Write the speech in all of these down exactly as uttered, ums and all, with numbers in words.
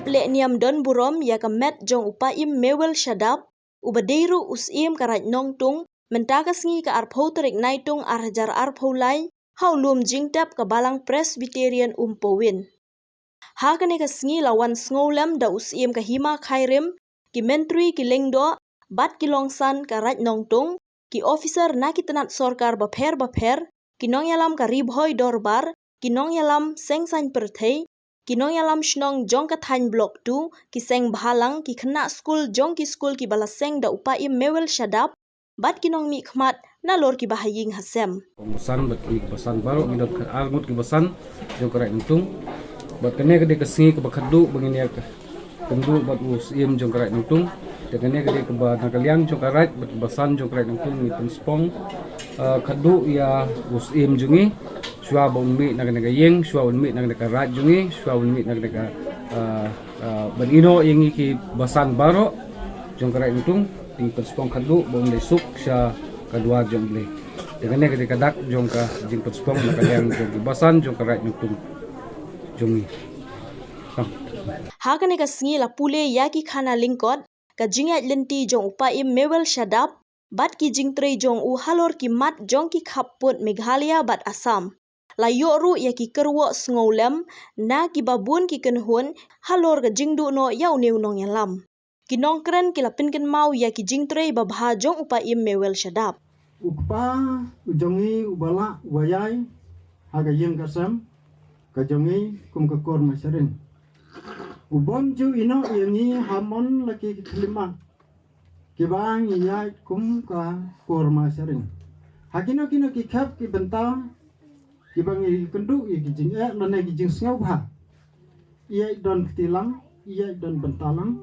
Leh niam don burom ïa ka met jong u Paiem Mewel Shadap, uba dei ruh u Syiem ka Raid Nongtung, mynta ka sngi ka arphew tarik Naitung ar hajar arphew lai, ha u lum jingtep ka Balang Presbyterian Umpowin. Ha kane ka sngi la wan sngewlem da u Syiem ka Hima Khyrim, ki Myntri ki Lyngdoh, bad ki Longsan ka Raid Nongtung, ki officer na ki tnat sorkar bapher bapher, ki nongïalam ka Ri Bhoi Dorbar, ki nongïalam Seng Saiñ Pyrthei, ki nongïalam shnong jong ka thaiñ Block two, ki seng bhalang, ki khynnah skul jong ki skul kiba la seng da u Paiem Mewel Shadap, bad ki nongmihkhmat nalor kiba ha ïing ha sem. Kong Basan bad ki basan baroh, ngi don ka ar ngut ki basan jong ka Raid Nongtung. Bad kane ka dei ka sngi kaba khadduh ba ngin ïakynduh bad u Syiem jong ka Raid Nongtung. Te kane ka dei kaba na ka liang jong ka Raid bad ki basan jong ka Raid Nongtung ngi pynspong, ah, khadduh ïa u Syiem jong ngi, shuwa ba un mih na kane ka ïing, shuwa un mih na kane ka Raid jong ngi, shuwa un mih na kane ka, ah, ah, ban ïehnoh ïa ngi ki basan baroh jong ka Raid Nongtung. Te ngi pynspong khadduh ba un leit suk sha ka duwar jong U Blei. Te kane ka dei ka dak jong ka jingpynspong na ka liang jong ki basan jong ka Raid Nongtung jong ngi. Tang. Ha kane ka sngi la pule ïa ki khana lyngkot, ka jingïaid lynti jong u Paiem Mewel Shadap, bad ki jingtrei jong u halor ki mat jong ki khappud Meghalaya bad Assam. La ïoh ruh ïa ki kyrwoh sngewlem na kiba bun ki kynhun halor ka jingduh noh ïa une u nongïalam. Ki nongkren ki la pynkynmaw ïa ki jingtrei babha jong u Paiem Mewel Shadap. U kpa u jong ngi uba lah uba ïai ha ka ïing ka sem ka jong ngi kum ka Kur Masharing. U bym ju ïehnoh ïa ngi ha mon la ki khyllipmat kiba ngi ïaid kum ka Kur Masharing. Ha kino kino ki khep ki bynta kiba ngi kynduh ïa ki jingeh lane ki jingsngewbha. Ïaid don kti lang, ïaid don bynta lang.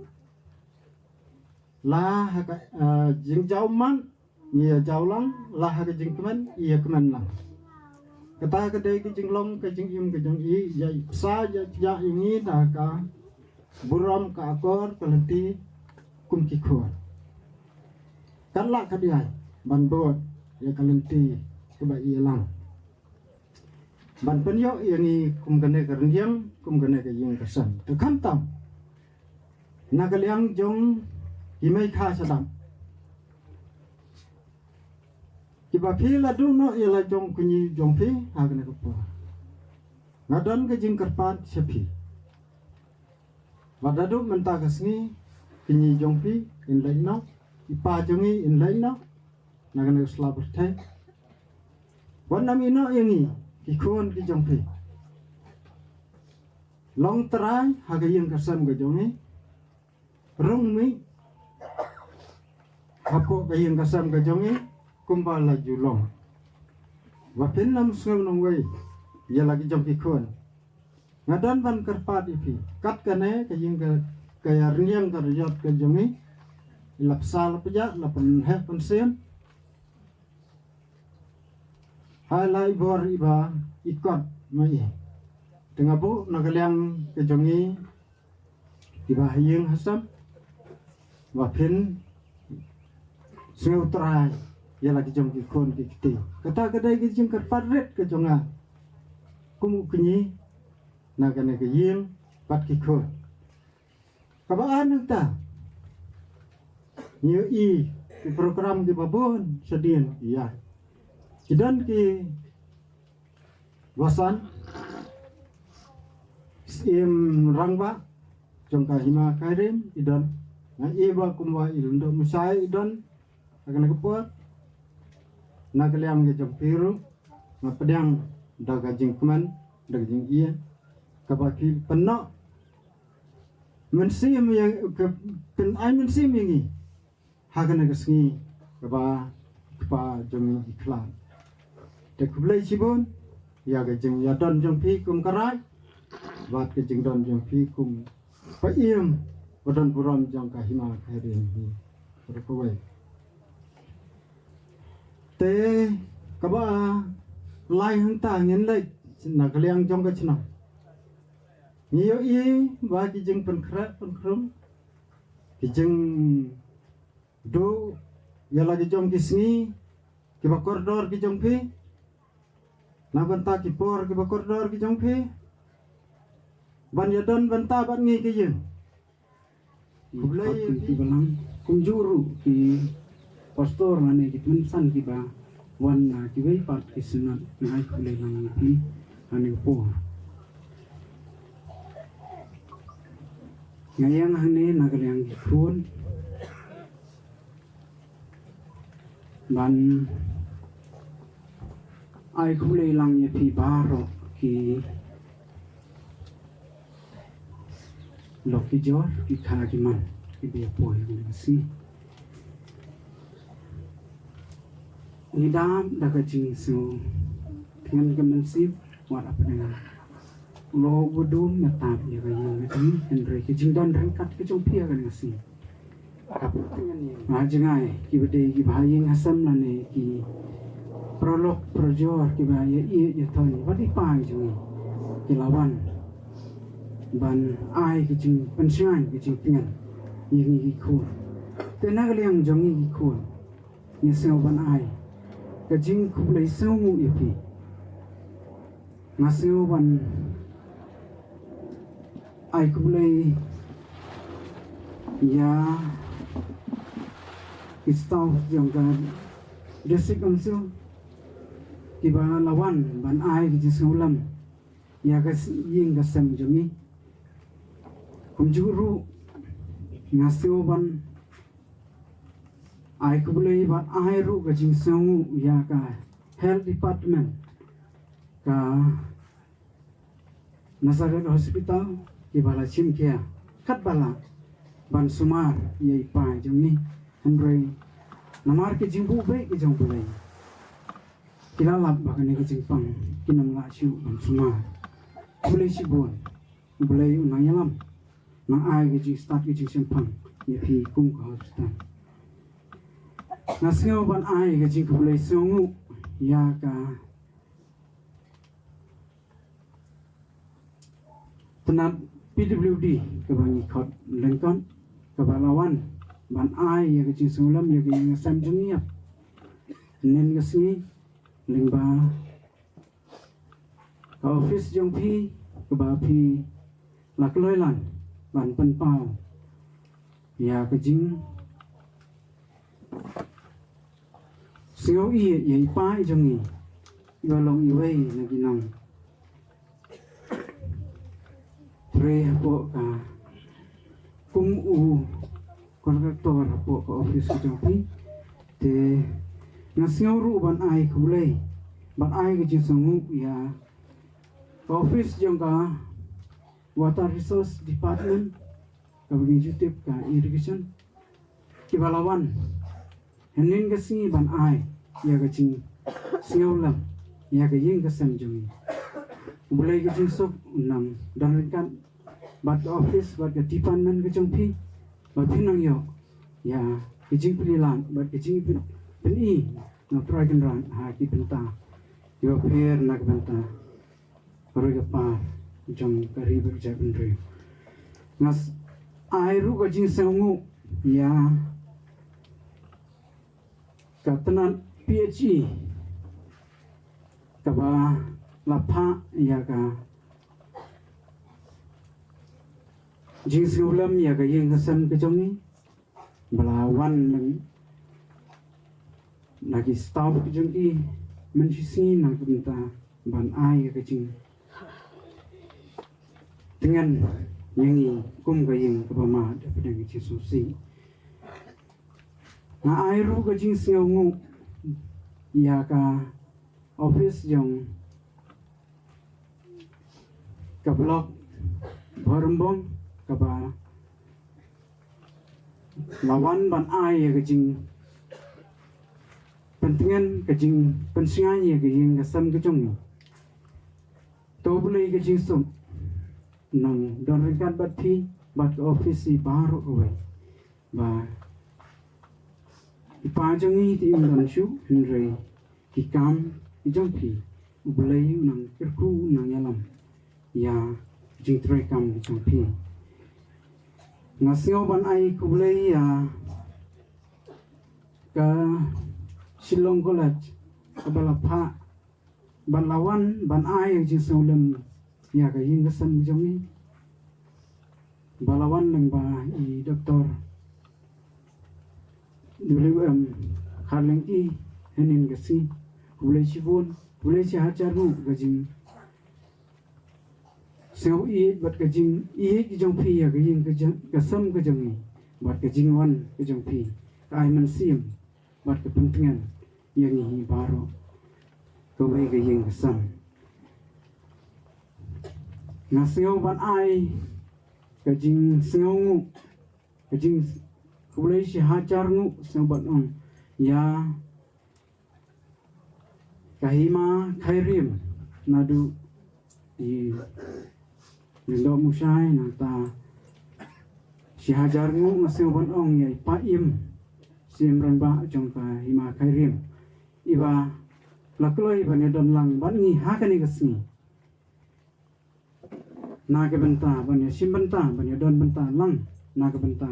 La ha ka, eh, jingjaw mat ngi ïa jaw lang, la ha ka jingkmen ngi ïa kmen lang. Kata ka dei ka jinglong ka jingim ka jong i, ïa i psa ïa i pjah ïa ngi da ka burom ka akor ka lynti kum ki khun. Kan lah ka diai ban bud ïa ka lynti kaba i lang. Ban pynïoh ïa ngi kum kane ka rynïeng, kum kane ka ïing ka sem. Te khamtam na ka liang jong ki mei kha shadap, kiba phi la duh noh ïa la jong kñi jong phi ha kane ka por. Nga don ka jingkyrpad sha phi. Wat da duh mynta ka sngi, kñi jong phi in leit noh, i pa jong ngi in leit noh na kane ka sla pyrthei. Wat nym ïehnoh ïa ngi ki khun ki jong phi. Long trai ha ka ïing ka sem ka jong ngi. Rung mih hapoh ka ïing ka sem ka jong ngi kumba la ju long. Ba phin nym sngew nongwei ïa la ki jong ki khun. Nga don ban kyrpad ïa phi. Kat kane ka ïing ka, ka ïa rynïeng ka rynïot ka jong ngi, i la psa la pjah, la pynheh pynsiem. Hai la i bor iba i kot ma i. Te nga buh na ka liang ka jong ngi kiba ha ïing ha sem ba phin sngewtrai ïa la ki jong ki khun ki kti. Kata ka dei ka jingkyrpad rit ka jong nga kum u kñi na kane ka ïing bad ki khun. Kaba ar nangta, ngi ïohi ki program kiba bun shadien ïa ki don ki basan, Syiem Rangbah jong ka Hima Khyrim i don. Nga i ba kumba i Lyngdoh Mushai i don ha kane ka por. Na ka liang ka jong phi ruh nga pdiang da ka jingkmen, da ka jingïeit kaba phi pynnoh mynsiem ïa, ka pyn-ai mynsiem ïa ngi ha kane ka sngi kaba kpa jong ngi i khlad. Te khublei shibun ïa ka jingïadon jong phi kum ka Raid bad ka jingdon jong phi kum Paiem ba don burom jong ka Hima Khyrim hi ruh kawei. Te kaba lai hangta ngin leit na ka liang jong ka chnong. Ngi ïohi ba ki jingpynkhreh pynkhrum, ki jingduh ïa la ki jong ki sngi kiba kordor ki jong phi, na bynta ki por kiba kordor ki jong phi. Ban ïadon bynta bad ngi ka ïing. Khublei ïa ki balang, kumjuh ruh ki pastor lane ki tymmen basan kiba wan na kiwei pat ki synod, nga ai khublei lang ïa phi ha kane ka por. Nga ïeng hangne na ka liang ki khun ban ai khublei lang ïa phi baroh ki lok ki jor, ki kha ki man, ki ba ïa poi ha kane ka sngi. Ngi dap da ka jingsngew tngen ka mynsiem, wat hapdeng u lok u dum, nga tap ïa ka ïing ka jong ngi, hynrei ka jingdon ryngkat ka jong phi ha kane ka sngi. Ka jngai, ki ba dei ki ba ha ïing ha sem lane ki paralok parajor ki ba ïa ïeit ïa thoh, wat i pa i jong ngi ki la wan ban ai ka jingpynshngaiñ, ka jingtngen ïa ngi ki khun. Te na ka liang jong ngi ki khun, ngi sngew ban ai ka jingkhublei sngewnguh ïa phi. Nga sngew ban ai khublei ïa ki staff jong ka District Council kiba la wan ban ai ki jingsngewlem ïa ka s-, ïing ka sem jong ngi. Kumjuh ruh nga sngew ban ai khublei bad ai ruh ka jingsngewnguh ïa ka Health Department, ka Nazareth Hospital, kiba la shim khia katba lah ban sumar ïa i pa i jong ngi, hynrei namar ka jingbuh beit ka jong U Blei, ki la lap ba kane ka jingpang kin ym lah shuh ban sumar. Khublei shibun, U Blei un nang ïalam, nang ai ka jingstad ka jingshemphang ïa phi kum ka hospital. Nga sngew ban ai ka jingkhublei sngewnguh ïa ka tnat P W D kaba ngi khot lyngkot, kaba la wan ban ai ïa ka jingsngewlem ïa ka ïing ka sem jong ngi ïa hynnin ka sngi, lyngba ka office jong phi, kaba phi la kloi lang ban pynpaw ïa ka jing sngew ïeit ïa i pa i jong ngi, iba long iwei na ki nongtrei hapoh ka, kum u contractor hapoh ka office ka jong phi. Te nga sngew ruh ban ai khublei, ban ai ka jingsngewnguh ïa ka office jong ka Water Resource Department, kaba ngi ju tip ka irrigation, kiba la wan hynnin ka sngi ban ai ïa ka jingsngewlem ïa ka ïing ka sem jong ngi. U Blei ka jingsuk un nang don ryngkat bad ka office bad ka department ka jong phi, ba phin nang ïoh ïa ka jingpynlong bad ka jingpyn-, pyni na U Trai Kynrad ha ki bynta kiba pher na ka bynta ka ri ka par jong ka ri bad ka jaitbynriew. Nga s-, ai ruh ka jingsngewnguh ïa ka tnat P H E kaba la phah ïa ka jingsngewlem ïa ka ïing ka sem ka jong ngi, ba la wan na ki staff ka jong ki mynshisngi na ka bynta ban ai ïa ka jingtngen ïa ngi kum ka ïing kaba mad hapdeng ka jingsngewsih. Nga ai ruh ka jingsngewnguh ïa ka office jong ka block Bhoirymbong, kaba la wan ban ai ïa ka jingpyntngen, ka jingpynshngaiñ ïa ka ïing ka sem ka jong ngi. To U Blei ka jingsuk nang don ryngkat bad phi bad ka office i baroh kawei. Ba i pa jong ngi te im don shuh, hynrei ki kam ki jong phi, U Blei u nang kyrkhu, u nang ïalam ïa jingtrei kam ki jong phi. Nga sngew ban ai khublei ïa ka Shillong College, kaba la phah ban la wan ban ai ïa ka jingsngewlem ïa ka ïing ka sem jong ngi. Ba la wan lang ba i doktor W M Kharleng i henin ka sngi. Khublei shibun, khublei shi hajar nguh ka jing sngew ïeit bad ka jing ïeit ka jong phi ïa ka ïing ka jong, ka sem ka jong i, bad ka jingwan ka jong phi ka ai mynsiem bad ka pyntngen ïa ngi hi baroh kawei ka ïing ka sem. Nga sngew ban ai ka jingsngew nguh, ka jing khublei shi hajar nguh, sngew ban ong ïa ka Hima Khyrim, naduh i Lyngdoh Mushai, nangta shi hajar nguh nga sngew ban ong ïa i Pa Im, Syiem Rangbah jong ka Hima Khyrim, iba la kloi ban ïadon lang bad ngi ha kane ka sngi. Na ka bynta ban ïashim bynta, ban ïadon bynta lang na ka bynta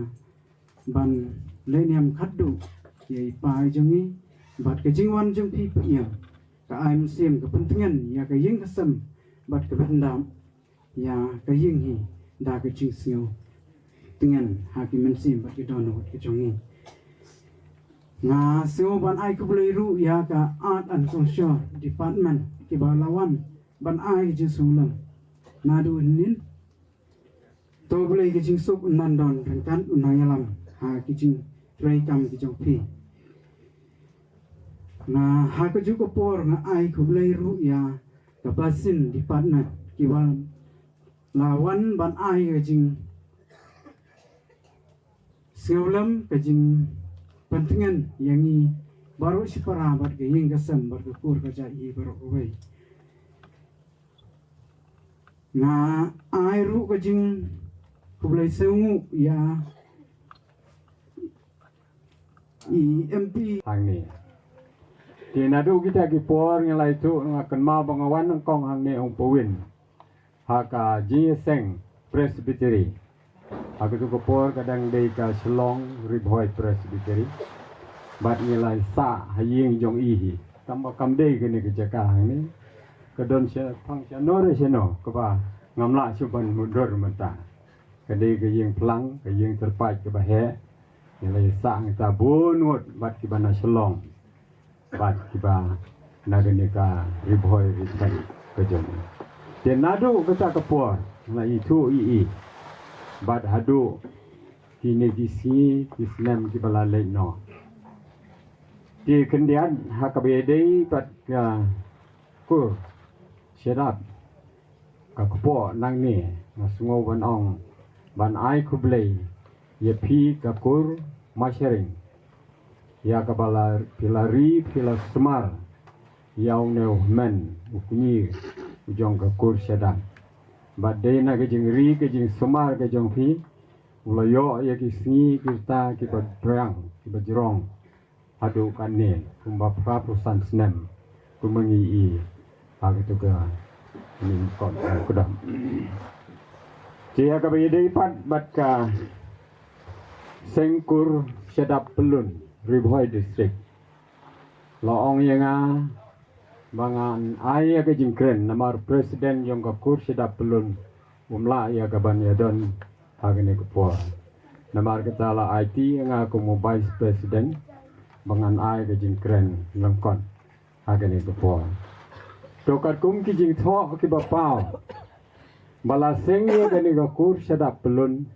ban leh niam khatduh ïa i Pa i jong ngi, bad ka jingwan jong phi Pa Im ka ai mynsiem, ka pyntngen ïa ka ïing ka sem bad ka pyndap ïa ka ïing hi da ka jingsngew tngen ha ki mynsiem bad ki dohnud ki jong ngi. Nga sngew ban ai khublei ruh ïa ka Art and Culture Department kiba la wan ban ai ka jingsngewlem naduh hynnin. To Blei ka jingsuk un nang don ryngkat, un nang ïalam ha ki jingtrei kam ki jong phi. Nga ha kajuh ka por nga ai khublei ruh ïa ka Basin Department kiba la wan ban ai ka jing sngewlem, ka jingpyntngen ïa ngi baroh shipara bad ka ïing ka sem bad ka kur ka jait hi baroh kawei. Nga ai ruh ka jingkhublei sngewnguh ïa i M P hangne. Te naduh kita ki por ngi la ïathuh, nga kynmaw ba nga wan nyngkong hangne, ong Pawin, ha ka jingïaseng Presbytery. Ha kajuh ka por ka dang dei ka Shillong Ri Bhoi Presbytery. Bad ngi la sah ha ïing jong i hi. Tangba kam dei kane ka jaka hangne. Ka don sha, phang shano re shano kaba ngam lah shuh ban mutdur mynta. Ka dei ka ïing phlang, ka ïing tyrpait kaba heh. Ngi la sah hangta bun ngut bad kiba na Shillong bad kiba na kane ka Ri Bhoi Ri Bhoi ka jong. Te naduh kata ka por nga ithuh ïa i bad haduh kine ki sngi ki snem kiba la leit noh. Te khyndiat ha kaba ïadei bad ka kur shadap, ka kpoh nangne nga sngew ban ong, ban ai khublei ïa phi ka kur Mashering, ïa kaba la phi la ri phi la sumar ïa une u hynmen u kñi u jong ka kur shadap. Bad dei na ka jingri ka jingsumar ka jong phi u la ïoh ïa ki sngi ki rta kiba briang kiba jrong haduh katne, kumba phra phew san snem kumba ngi i ha katu ka ning kot kdom. Te ha kaba ïadei pat bad ka seng kur shadap Pyllun, Ri Bhoi District, la ong ïa nga ba ngan ai ïa ka jingkren namar president jong ka kur shadap Pyllun um lah ïa ka ban ïadon ha kane ka por. Namar kata la aiti ïa nga kum u vice president ba ngan ai ka jingkren lyngkot ha kane ka por. To katkum ki jingthoh kiba paw, ba la seng ïa kane ka kur shadap Pyllun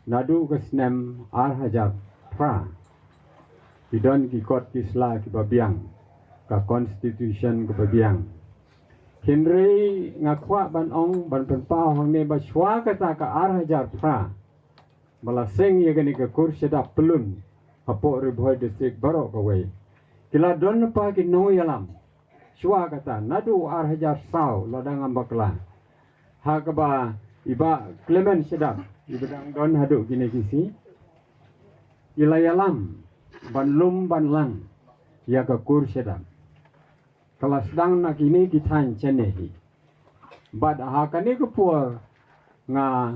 naduh ka snem ar hajar phra. Ki don ki kot ki sla kiba biang, ka constitution kaba biang. Hynrei nga kwah ban ong, ban pynpaw hangne ba shuwa kata ka ar hajar phra, ba la seng ïa kane ka kur shadap Pyllun hapoh Ri Bhoi District baroh kawei, ki la don lypa ki nongïalam. Shuwa kata, naduh ar hajar saw, lada ngam bakla, ha kaba i Bah Clement Shadap iba dang don haduh kine ki sngi, i la ïalam ban lum ban lang ïa ka kur shadap. Ka la sdang na kine ki thaiñ shane hi. Bad ha kane ka por nga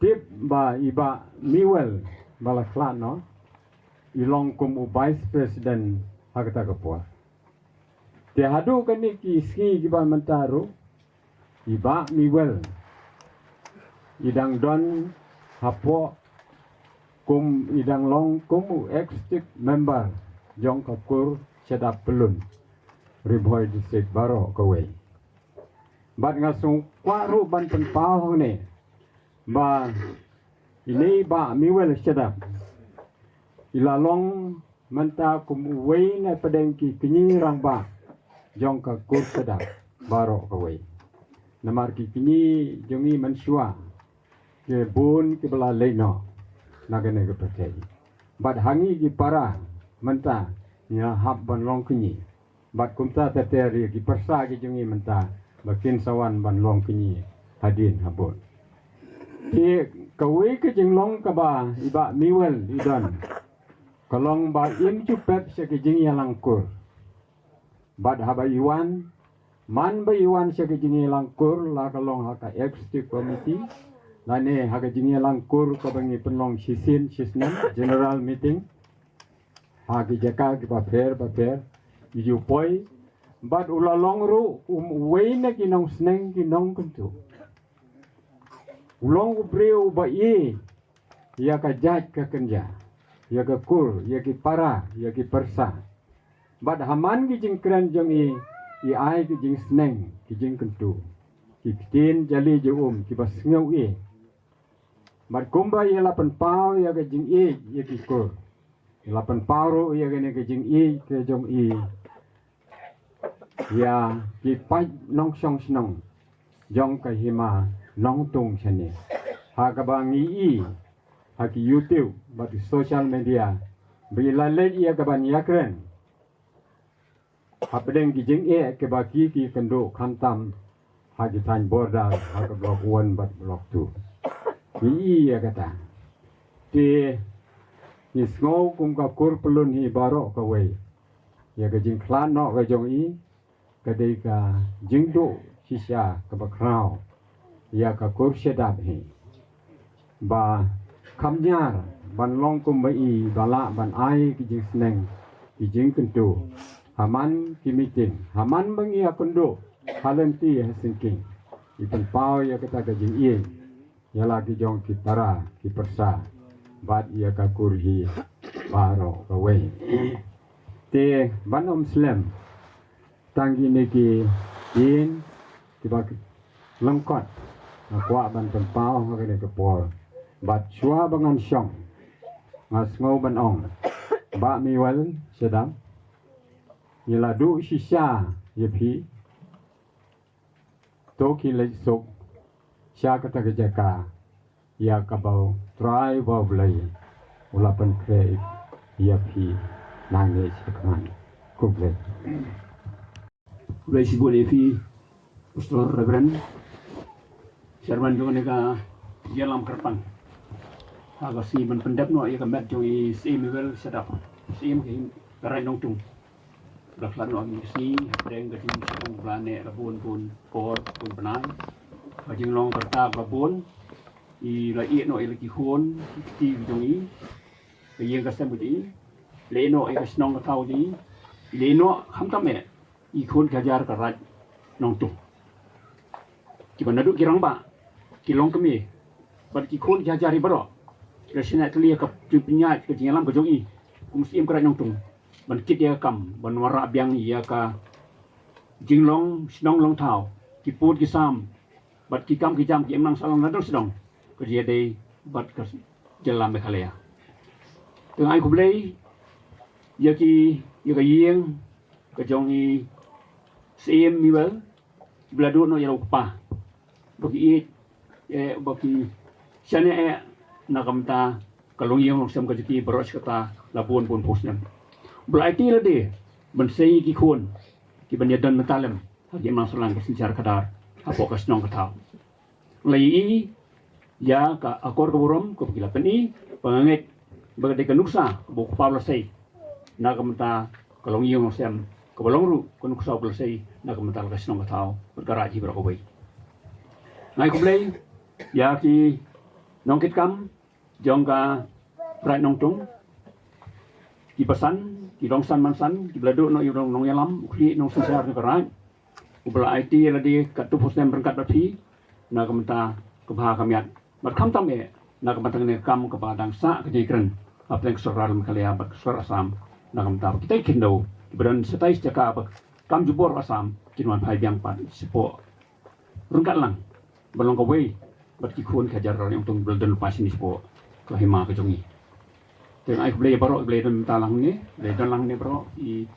tip ba i Bah Miwel ba la khlad noh, i long kum u vice president ha kata ka por. Te haduh kane ki sngi kiba mynta ruh, i Bah Miwel i dang don hapoh kum i dang long kum u executive member jong ka kur Shadap Pyllun, Ri Bhoi District baroh kawei. Bad nga sngewkwah ruh ban pynpaw hangne ba ine i Bah Mewel Shadap i la long mynta kum uwei na pdeng ki kñi rangbah jong ka kur Shadap baroh kawei. Namar ki kñi jong ngi mynshuwa ki bun kiba la leit noh na kane ka pyrthei. Bad ha ngi ki para mynta ngi la hap ban long kñi. Bad kumta ter ter ïa ki pyrsa ki jong ngi mynta ba kin sa wan ban long kñi hadien habud. Te kawei ka jinglong kaba i Bah Mewel i don ka long ba im ju pep sha ki jingïalang kur. Bad haba i wan, man ba i wan sha ka jingïalang kur, la ka long ha ka executive committee lane ha ka jingïalang kur kaba ngi pynlong shisien shisnem, general meeting, ha ki jaka kiba pher ba pher, i ju poi. Bad u la long ruh um uwei na ki nongsneng ki nongkyntu. U long u briew uba ïeit ïa ka jait ka kynja, ïa ka kur, ïa ki para, ïa ki pyrsa. Bad ha man ki jingkren jong i, i ai ki jingsneng, ki jingkyntu, ki ktien jali jong um kiba sngew ïeit. Bad kumba i la pynpaw ïa ka jingïeit ïa ki kur, i la pynpaw ruh ïa kane ka jingïeit ka jong i ïa ki paid nongshong shnong jong ka hima Nongtung shane, ha kaba ngi i ha ki YouTube bad ki social media ba i la leit ïa ka ban ïakren hapdeng ki jingeh kiba ki ki kynduh khamtam ha ki thaiñ border ha ka block one bad block two. Ngi i ïa kata. Te ngi sngew kum ka kur Pyllun hi baroh kawei, ïa ka jingkhlad noh ka jong i ka dei ka jingduh shisha kaba khraw ïa ka kur Shadap hi. Ba kham ñiar ban long kumba i ba lah ban ai ki jingsneng, ki jingkyntu ha man ki meeting, ha man ba ngi ïakynduh ha lynti ha syngkien. I pynpaw ïa kata ka jingïeit ïa la ki jong ki para ki pyrsa bad ïa ka kur hi baroh kawei. Te ban ym slem tang kine ki ïing kiba lyngkot nga kwah ban pynpaw ha kane ka por. Bad shuwa ba ngan shong nga sngew ban ong, Bah Mewel Shadap, ngi la duh shisha ïa phi. To ki leit suk sha kata ka jaka ïa kaba u Trai ba U Blei u la pynkhreh ïa phi nangne shakhmat. Khublei. Khublei shibun ïa phi, Pastor Reverend, Chairman jong kane ka ïalam kyrpang. Ha ka sngi ban pyndep noh ïa ka met jong i Syiem Mewel Shadap, Syiem ka Raid Nongtung. Ba la khlad noh ha kine ki sngi hapdeng ka jingsngewbha ne la bun bun por bun bnai. Ka jinglong ka rta ka la bun. I la ïeh noh ïa la ki khun ki kti ki jong i, ka ïing ka sem ka jong i. La ïeh noh ïa ka shnong ka thaw ka jong i. La ïeh noh khamtam eh ïa ki khun ki hajar ka Raid Nongtung. Kiba naduh ki rangbah ki longkmie bad ki khun ki hajar hi baroh ki la shaniah tylli ïa ka jingpynïaid ka jingïalam ka jong i kum Syiem ka Raid Nongtung ban kit ïa ka kam ban wanrah biang ïa ka jinglong shnong long thaw, ki pud ki sam bad ki kam ki jam ki imlang sahlang nadong shnong, ka jingïadei bad ka jylla Meghalaya. Te nga ai khublei ïa ki, ïa ka ïing ka jong i Syiem Mewel, ba la duh noh ïa la u kpa ba ki ïeit eh ba ki shaniah eh na ka bynta ka longïing longsem ka jong ki baroh shi katta la bun bun phew snem. Ba la aiti lade ban sei ïa ki khun ki ban ïadon bynta lem ha ki imlang sahlang, ka synshar khadar hapoh ka shnong ka thaw. La ïohi ïa ka akor ka burom kaba ki la pyni, ba nga ngeit ba ka dei ka nuksa kaba u kpa u la sei na ka bynta ka longïing longsem, kaba long ruh ka nuksa kaba u la sei na ka bynta la ka shnong ka thaw bad ka Raid hi baroh kawei. Nga ai khublei ïa ki nongkitkam jong ka Raid Nongtung, ki basan, ki rongsan mansan kiba la duh noh ïa u nongïalam, u khlieh nongsynshar jong ka Raid, uba la aiti ïa lade katto phew snem ryngkat bad phi na ka bynta ka bha ka miat. Bad khamtam eh na ka bynta kane ka kam kaba dang sah ka jingkren hapdeng ka sorkar Meghalaya bad ka sorkar Assam, na ka bynta ba kita ki khyndew kiba don shatai sha jaka ba kam jubor Assam kin wan phai biang pat shapoh ryngkat lang ban long kawei bad ki khun ki hajar Raid Nongtung ba la don lypa shane shapoh ka hima ka jong ngi. Te nga ai khublei ïa baroh kiba la don mynta lang hangne, ba la don lang hangne baroh, ki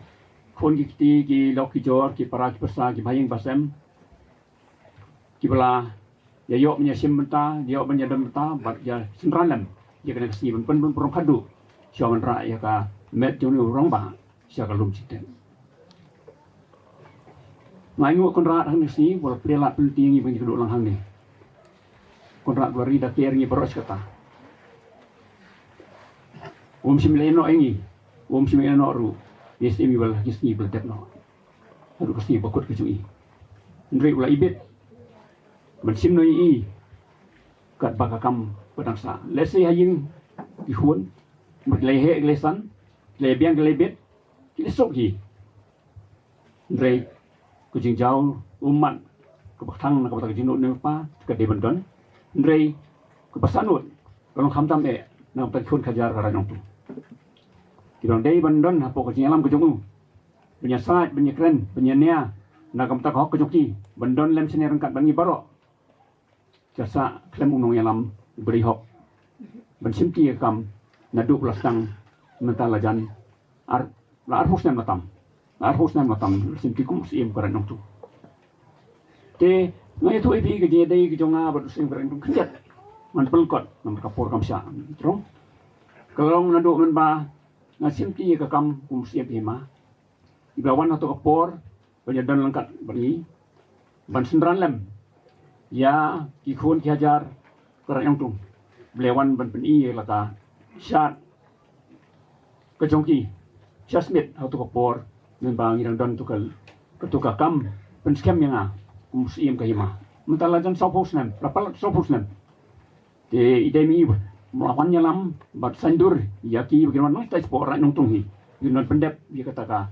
khun ki kti, ki lok ki jor, ki para ki pyrsa, ki bahaïing bahasem, kiba la ïa ïoh ban ïa shim bynta, ïa ïoh ban ïa don bynta bad ïa synran lem ïa kane ka sngi ban pynbun burom khadduh sha wanrah ïa ka met jong une u rangbah sha ka lum jingtep. Nga ainguh Conrad hangne ka sngi ba u la plie lad pynlong ïa ngi ban ïakynduh lang hangne. Conrad u la ri da ker ïa ngi baroh shi katta. Um shym ïeh noh ïa ngi, um shym ïeh noh ruh ïa shisien ïa u ba la, ïa shisien ba la dep noh haduh ka sngi ba kut ka jong i. Hynrei u la ibit ban shim noh ïa i katba ka kam ba dang sah. Lehse ha ïing ki khun ba ki la ïeheh ki la ïasan, ki la ïabiang ki la ïabit, ki la suk hi. Hynrei ka jingjaw ummat kaba thang na ka bynta ka jingnud ne pa ka dei ban don. Hynrei kaba sahnud ka long khamtam eh na ka bynta ki khun ki hajar ka Raid Nongtung. Ki dang dei ban don hapoh ka jingïalam ka jong u, ban ïasaid, ban ïakren, ban ïania na ka bynta ka hok ka jong ki, ban don lem shane ryngkat bad ngi baroh. Ka sah khlem u nongïalam uba dei hok ban shimti ïa ka kam naduh ba la sdang mynta la jan ar, la arphew snem la tam. La arphew snem la tam la shimti kum u Syiem ka Raid Nongtung. Te nga ïathuh ïa phi ka jingïadei ka jong nga bad u Syiem ka Raid Nongtung khyndiat. Ngan pynlyngkot namar ka por kam shah. Te ka long naduh mynba nga shimti ïa ka kam kum u Syiem ka hima. Iba la wan hato ka por ban ïadon ryngkat bad ngi ban synran lem ïa ki khun ki hajar ka Raid Nongtung ba la wan ban pyni ïa la ka shad ka jong ki. Sha Smit hato ka por mynba ngi dang don tu ka, ka tu ka kam pynskhem ïa nga kum u Syiem ka hima. Mynta la jan sawphew snem, la palat sawphew snem. Te i dei mi ba la wan ïalam bad saiñdur ïa ki ba kin wan nang shatai shapoh Raid Nongtung hi. Kin wan pyndep ïa kata ka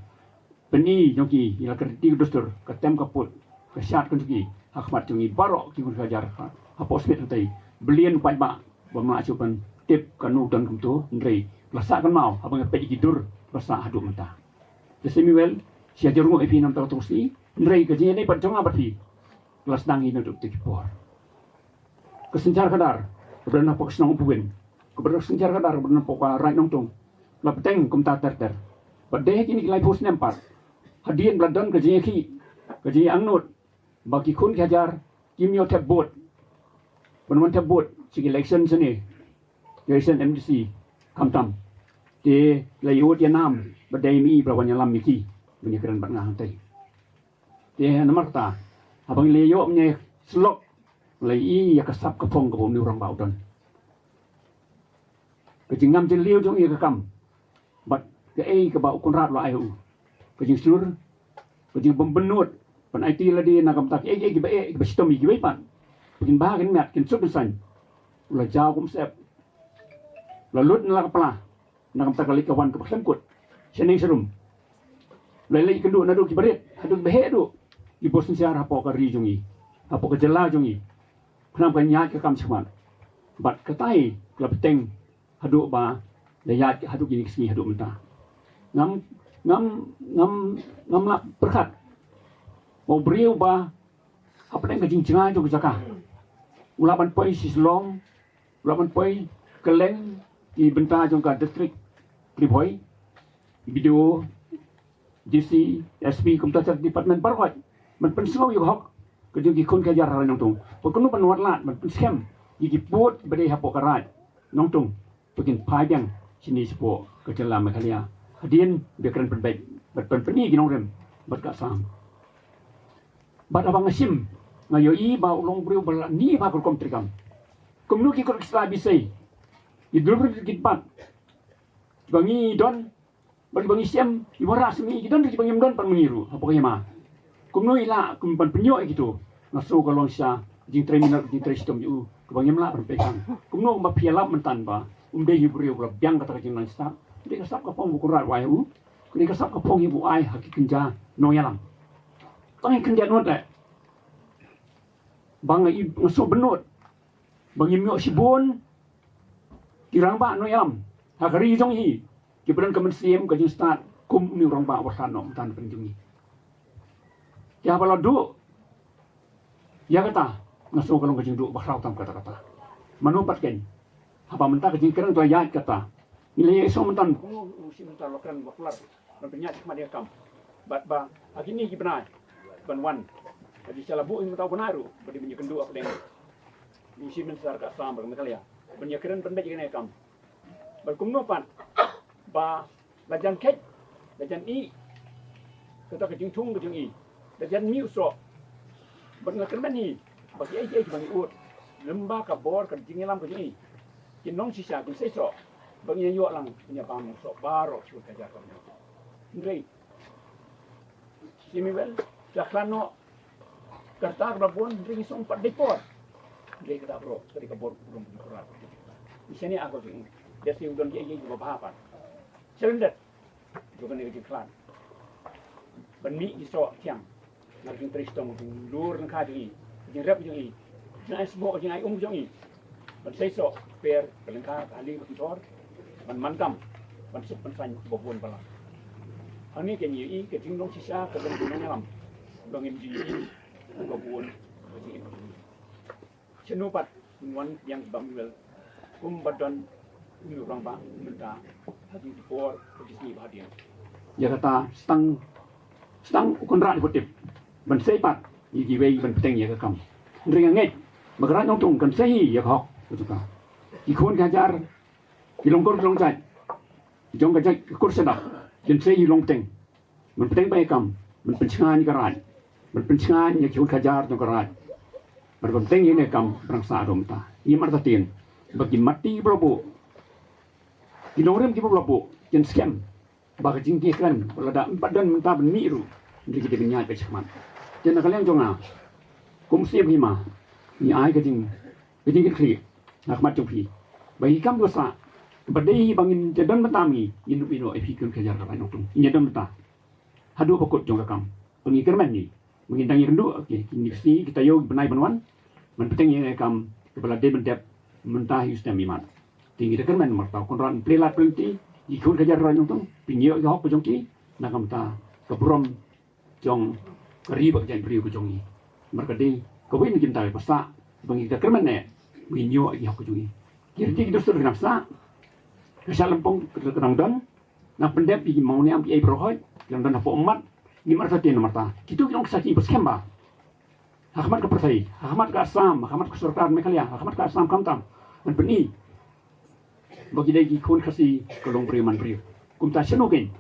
pyni jong ki ïa la ka riti ka dustur, ka tem ka put, ka shad ka jong ki ha khmat jong ngi baroh ki khun ki hajar ha, hapoh Smit hangtai. Byllian paidbah ba ma shu ban tip kano don kumto, hynrei la sah kynmaw haba nga peit ïa ki dur ba sah haduh mynta. Te Samuel, sha jrong ïa phi namar kata ka sngi, hynrei ka jingïadei pat jong nga bad phi la sdang hi naduh kito ki por. Ka synshar khadar kaba don hapoh ka shnong Upawin, kaba don ka synshar khadar kaba don hapoh ka Raid Nongtung, la bteng kumta ter ter. Bad dei ha kine ki laiphew snem pat, hadien ba la don ka jingïakhih, ka jingïaangnud ba ki khun ki hajar kim ïoh thep vote ban wan thep vote sha ki election shane, ki election M D C, khamtam te la ïoh ïa nam ba dei mi ba la wan ïalam ïa ki ban ïakren bad nga hangtai. Te namar kata haba ngi la ïoh mynne shlok la ïohi ïa ka sap ka phong kaba une u rangbah u don. Ka jingngam jylliew jong u ïa ka kam bad kaei kaba u Conrad u la ai ha u, ka jingshlur, ka jingbym bynnud ban aiti lade na ka bynta kaei kaei kiba eh kiba shitom ïa kiwei pat. Ba kin bha kin miat, kin suk kin saiñ. U la jaw kum u syep, u la lut na la ka pla na ka bynta ka leit ka wan kaba khlem kut shaneng sharum. U la leit kynduh naduh kiba rit haduh kiba heh duh, ki bor synshar hapoh ka ri jong ngi, hapoh ka jylla jong ngi. Khnang ba kan ïaid ka kam shakhmat. Bad katai ka la bteng haduh ba la ïaid haduh kine ki sngi haduh mynta. Ngam, ngam, ngam, ngam lah pyrkhat ba u briew ba hapdeng ka jingjngai jong ka jaka u lah ban poi sha Shillong, u lah ban poi kylleng ki bynta jong ka district Ri Bhoi, B D O, D C, S P, kumta ki department baroh ban pynsngew ïa ka hok ka jong ki khun ki hajar ha Raid Nongtung. Ba kumno ban wad lad ban pynskhem ïa ki vote ba dei hapoh ka Raid Nongtung ba kin phai biang shane shapoh ka jylla Meghalaya. Hadien ba kren pynbeit bad pynpyni ki nongrim bad ka Assam. Bad haba nga shim, nga ïohi ba u long briew ba la ïohi ba ka rukom treikam. Kumno ki kot ki sla bisei, ki dulbri ki bat ba ngi don, bad ba ngi shem, i wanrah shem, i ki don ki ba ngim don pat ma ngi ruh hapoh ka hima. Kumno i lah kum ban pynïoh ïa kito? Nga sngew ka long shisha jingtrei minot, jingtrei shitom ïa u kaba ngim lah ban pyrkhat. Kumno kumba phi ïalap mynta ba um dei hi u briew ba la biang kata ka jingnang shisha. Dei ka sap ka phong ba u Conrad u ai ha u, dei ka sap ka phong hi ba u ai ha ki kynja nongïalam. Tang ïa khyndiat ngut eh ba nga i, nga sngew bynnud ba ngim ïoh shibun Ki rangbah nongïalam ha ka ri jong ngi kiba don ka mynsiem ka jingstad kum une u rangbah uba khlad noh mynta na pdeng jong ngi. Ïa ba la duh ïa kata, nga sngew ka long ka jingduh ba khraw tam kata kata. Mano pat ken, haba mynta ka jingkren ka la ïaid kata, ngi la ïa sngew mynta, kumno u shim mynta la kren ba kular ban pynïaid shakhmat ïa ka kam. Bad ba ha kine ki bnai ban wan, ka jingshah la buh mynta u bnai ruh ba dei ban ïakynduh hapdeng u Chief Minister ka Assam bad ka Meghalaya ban ïakren ban beit ïa kane ka kam. Bad kumno pat ba la jan kheit, la jan ih kata ka jingthung ka jong i, la jan mih u soh. Bad nga kyrmen hi ba kiei kiei kiba ngi ud, lem bad ka bor ka jingïalam ka jong i, ki nongshisha kin sei soh ba ngin ïoh lang, ngin ïa bam u soh baroh shuh ka jaka. Hynrei Samuel, sha khlano, ka rta kaba bun, hynrei ngi sngewbha pat dei por. Hynrei kata baroh ka dei ka bor burom burom. Ïa shane a ko jing. Ïa shi u don kiei kiei kiba bha pat. Sha lyndet jong kane ka jingkhlad ban mih ki soh thiang na ka jingtrei shitom, ka jinglur lyngkha jong i, ka jingrep jong i, ka jingai sboh, ka jingai um jong i. Ban sei soh, per ka lyngkha ka hali ka kynthor, ban man kam, ban suk ban saiñ ba bun balang. Hangne ka jingïohi ka jinglong shisha ka long ka nongïalam ba ngin ju ïohi ba bun ka jingim. Shano pat ngin wan biang Bah Samuel kumba don une u rangbah mynta ha ki por ha ki sngi ba hadien. Ïa kata sdang, sdang u Conrad u tip ban sei pat ïa kiwei ban bteng ïa ka kam. Hynrei nga ngeit ba ka Raid Nongtung kan sei hi ïa ka hok ka jong ka. Ki khun ki hajar, ki longkur ki longjait jong ka jait ka kur sha dap kin sei hi long bteng ban bteng beit ïa ka kam, ban pynshngaiñ ïa ka raid, ban pynshngaiñ ïa ki khun ki hajar jong ka raid, ban pynbteng ïa kane ka kam ba dang sah haduh mynta. Ngim artatien ba ki matti ba la buh, ki nongrim kiba la buh kin skhem ba ka jingkren ba lada ym pat don mynta ban mih ruh, hynrei ki dei ban ïaid beit shakhmat. Te na ka liang jong nga kum u Syiem Hima, ngi ai ka jing, ka jingkitkhlieh ha khmat jong phi ba ki kam kiba sah, ba dei ba ngin ïa don bynta, ngi, ngin ïoh ïa phi ki khun ki hajar ka Raid Nongtung, ngin ïa don bynta haduh ba kut jong ka kam. Ba ngi kyrmen hi ba ngin dang ïakynduh, okay, kine ki sngi, ki taïew, ki bnai ban wan ban bteng ïa kane ka kam kaba la dei ban dep mynta ha u snem imat. Te ngi da kyrmen namar ba u Conrad un plie lad plie lynti ïa ki khun ki hajar Raid Nongtung, pynïoh ïa ka hok ka jong ki na ka bynta ka burom jong ka ri bad ka jaitbynriew ka jong ngi. Namar ka dei kawei na ki bynta kiba sah ba ngi da kyrmen ne ba ngin ïoh ïa ka hok ka jong ngi. Ki riti ki dustur ki nang sah, ka shah lympung ka dang don, nang pyndep ïa ki mawniam, ki ei baroh, ki dang don hapoh ummat. Ngim artatien namar ta kito ki long ki sakhi ba skhem ba ha khmat ka pyrthei, ha khmat ka Assam, ha khmat ka sorkar Meghalaya, ha khmat ka Assam khamtam, ban pyni ba ki dei ki khun Khasi ka long briew man briew. Kumta shano kein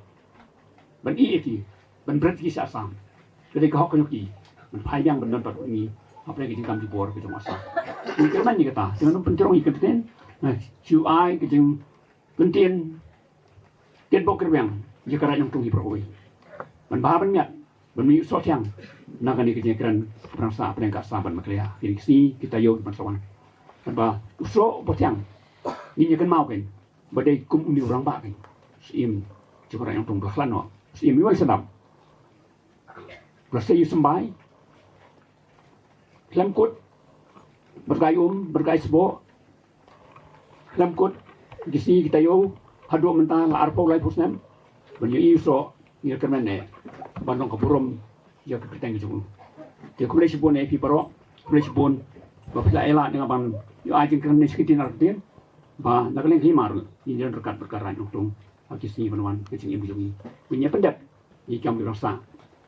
ban ïeh ïa ki, ban bret ïa ki sha Assam? Ka dei ka hok ka jong ki ban phai biang ban don pat bad ngi hapdeng ka jingkam jubor ka jong Assam. Ngi kyrmen ïa kata, te ngan ym pynjrong ïa ka ktien, nga shu ai ka jing kyntien kitbok kitrwiang ïa ka Raid Nongtung hi baroh kawei ban bha ban miat, ban mih u soh thiang na kane ka jingkren ba dang sah hapdeng ka Assam bad Meghalaya kine ki sngi ki taïew ban sa wan. Ban ba u soh uba thiang ngin ïa kynmaw kein ba dei kum une u rangbah kein, Syiem jong ka Raid Nongtung ba la khlad noh, Syiem Iwel Sadap, ba la sei ïa u symbai khlem kut, bad ka ai um, bad ka ai sboh khlem kut, ki sngi ki taïew haduh mynta la arphew laiphew snem ban ïohi u soh. Ngi da kyrmen ne ban long ka burom ïa ka kyrteng ka jong u. Te khublei shibun ïa phi baroh, khublei shibun ba phi la ïaleh ïa nga ban ïoh ai jingkren ne shi kyntien ar kyntien ba na ka liang ka hima ruh ngin ïa don ryngkat bad ka Raid Nongtung ha ki sngi ban wan, ka jingim ka jong ngi, ban ïa pyndep ïa ki kam ki ba dang sah,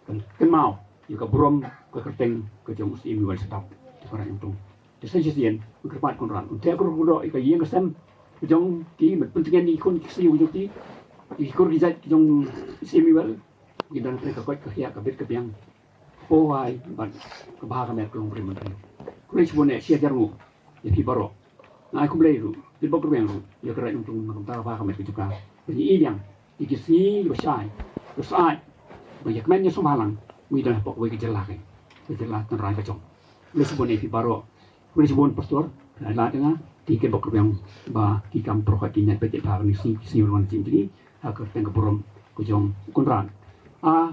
ban kynmaw ïa ka burom ka kyrteng ka jong u Syiem Iwel Sadap jong ka Raid Nongtung. Te sa shisien u kyrpad Conrad un theh kyrdoh ïa ka ïing ka sem ka jong ki, ban pyntngen ïa ki khun ki ksiew ka jong ki, ïa ki kur ki jait ki jong u Syiem Iwel, ki don ha ka koit ka khiah, ka bit ka biang, ka pyrthei bad ka bha ka met ka long briew man briew. Khublei shibun, shi hajar nguh ïa phi baroh. Nga ai khublei ruh, kitbok kitrwiang ruh ïa ka Raid Nongtung na ka bynta ka bha ka met ka jong ka. Ba ngi i biang ïa ki sngi ba shai ba syaid, ba ïa kmen ïa sngewbha lang, ngi don hapoh kawei ka jylla, ka jylla tynrai ka jong. Khublei shibun ïa phi baroh. Khublei shibun Pastor, la lad ïa nga, te kitbok kitrwiang ba ki kam baroh ki ñiah beit bha ha kine ki sngi, ki sngi ba wan jingim jong ngi ha ka kyrteng ka burom ka jong u Conrad. A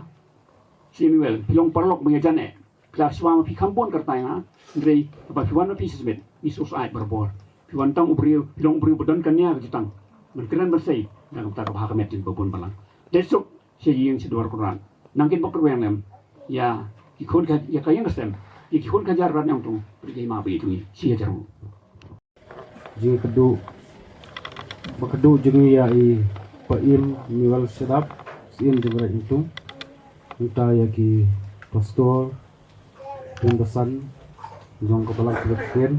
Syiem Iwel, phi long paralok ba ngi jan eh. Phi la shu wan ma phi kham bun ka rta ïa nga, hynrei haba phi wan ma phi shisha mynmiet ngi sngewsyaid barabor. Wan tang u briew, long u briew ba don ka nia ka jutang ban kren ban sei da ka bynta ka bha ka met jong ba bun balang. Dei suk sha ïing sha dwar Kynrad. Nang kin bok rweng lem ïa ki khun ka, ïa ka ïing ka sem, ïa ki khun ka jar Raid Nongtung, bad ïa ki ma ba ïa jong ngi shi hajar. Jingkyrduh, ba kyrduh jong ngi ïa i Pa Im Miwel Shadap, Syiem jong Raid Nongtung. Nangta ïa ki pastor, ki basan jong ka Balang Khlieh Kyrteng,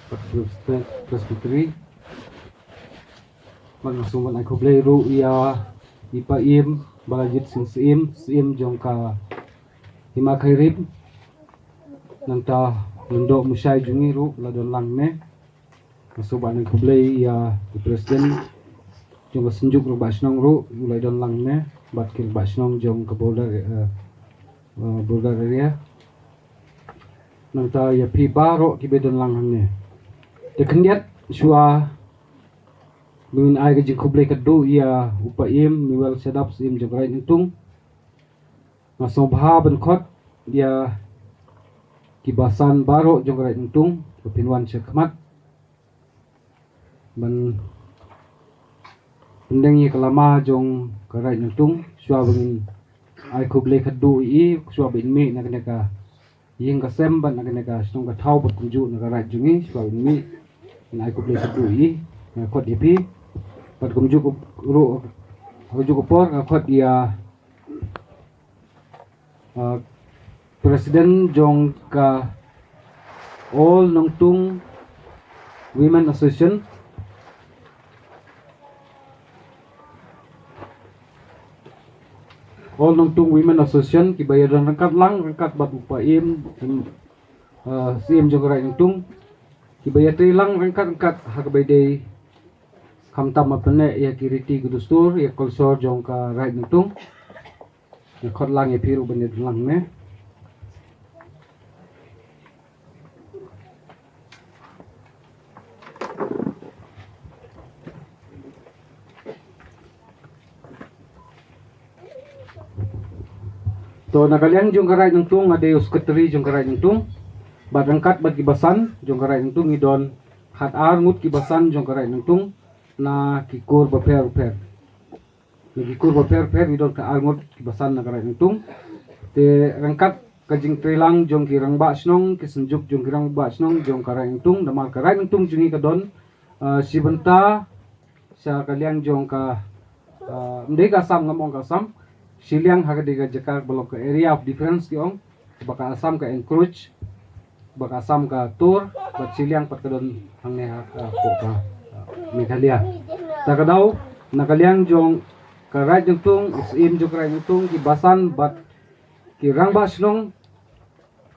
bad Presbyter-, Presbytery. Bad nga sngewbha ban ai khublei ruh ïa i Pa Im Balajied Sing Syiem, Syiem jong ka Hima Khyrim. Nangta Lyngdoh Mushai jong ngi ruh la don lang ne. Nga sngewbha ban ai khublei ïa i President jong ka Synjuk Rangbah Shnong ruh, u la don lang ne, bad ki Rangbah Shnong jong ka border, eh, eh, border area. Nangta ïa phi baroh kiba don lang hangne. Te khyndiat shuwa ba ngin ai ka jingkhublei kyrduh ïa u Pa Im Miwel Shadap, Syiem jong ka Raid Nongtung, nga sngewbha ban khot ïa ki basan baroh jong ka Raid Nongtung ba phin wan sha khmat ban pyndeng ïa ka lama jong ka Raid Nongtung, shuwa ba ngin ai khublei kyrduh ïa i, shuwa ba in mih na kane ka ïing ka sem bad na kane ka shnong ka thaw bad kumjuh na ka Raid jong ngi, shuwa ba in mih ngin ai khublei kyrduh ïa i. Nga khot ïa phi bad kumjuh ruh, kumjuh ka por nga khot ïa uh, President jong ka All Nongtung Women Association. All Nongtung Women Association, kiba ïadon ryngkat lang ryngkat bad u Pa Im, Im, uh, Syiem jong ka Raid Nongtung. Kiba ïatrei lang ryngkat ryngkat ha kaba ïadei khamtam ban pynneh ïa ki riti ki dustur, ïa culture jong ka Raid Nongtung. Nga khot lang ïa phi ruh ban ïadon lang ne. To, na ka liang jong ka Raid Nongtung, nga dei u Secretary jong ka Raid Nongtung. Bad ryngkat bad ki basan jong ka Raid Nongtung ngi don khat ar ngut ki basan jong ka Raid Nongtung na ki kur bapher bapher. Na ki kur bapher bapher ngi don khat ar ngut ki basan na ka Raid Nongtung. Te ryngkat ka jingtreilang jong ki rangbah shnong, ki synjuk jong ki rangbah shnong jong ka Raid Nongtung, namar ka Raid Nongtung jong ngi ka don, ah, shi bynta sha ka liang jong ka, ah, ym dei ka Assam, ngam ong ka Assam, shiliang ha ka dei ka jaka ba long ka area of difference ki ong, ba ka Assam ka encroach, ba ka Assam ka tur, bad shiliang pat ka don hangne ha, ha, hapoh ka, ah, Meghalaya. Ta ka daw, na ka liang jong ka Raid Nongtung, u Syiem jong ka Raid Nongtung, ki basan bad ki rangbah shnong,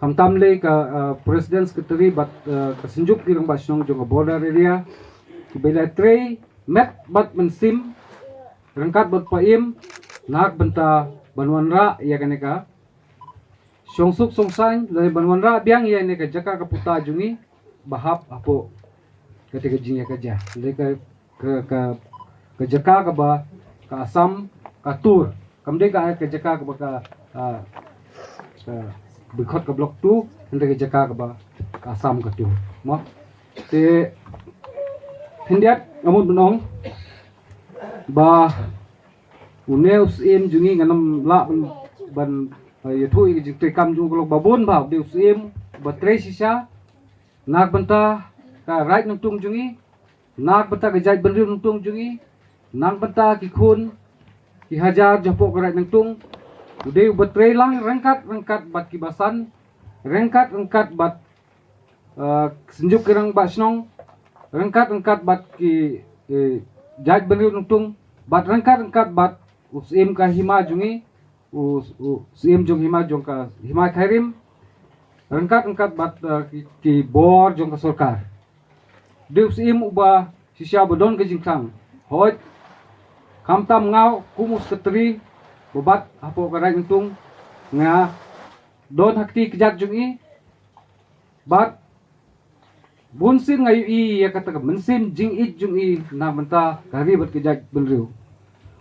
khamtam lei ka, uh, President, Secretary bad, uh, ka synjuk ki rangbah shnong jong ka border area, kiba la trei met bad mynsiem ryngkat bad Pa Im na ka bynta ban wanrah ïa kane ka shongsuk shongsaiñ, lane ban wanrah biang ïa kane ka jaka ka puta jong ngi ba hap hapoh kata ka jingïakajia. Lane ka ka, ka, ka jaka kaba ka Assam ka tur. Kam dei ka, ka jaka kaba ka, ah, ka bikot ka Block two, hynrei ka jaka kaba ka Assam ka tur. Mo? Te khyndiat nga mut ban ong ba une u Syiem jong ngi ngam lah ban, ban, ah, ïathuh ïa ka jingtrei kam jong u, ka long ba bun ba u dei u Syiem ba trei shisha na ka bynta ka Raid Nongtung jong ngi, na ka bynta ka jaitbynriew Nongtung jong ngi, na ka bynta ki khun ki hajar jong hapoh ka Raid Nongtung. U dei uba trei lang ryngkat ryngkat bad ki basan, ryngkat ryngkat bad, eh, synjuk ki rangbah shnong, ryngkat ryngkat bad ki, eh, jaitbynriew Nongtung, bad ryngkat ryngkat bad u Syiem ka hima jong ngi, u, u Syiem jong hima jong ka Hima Khyrim, ryngkat ryngkat bad, eh, ki, ki bor jong ka sorkar. Dei u Syiem uba shisha ba don ka jingkhang. Hooid, khamtam nga kum u Secretary ba bat hapoh ka Raid Nongtung, nga don ha kti kjat jong i, bad bunsien nga ïohi ïa kata ka mynsiem jingïeit jong i na ka bynta ka ri bad ka jaitbynriew.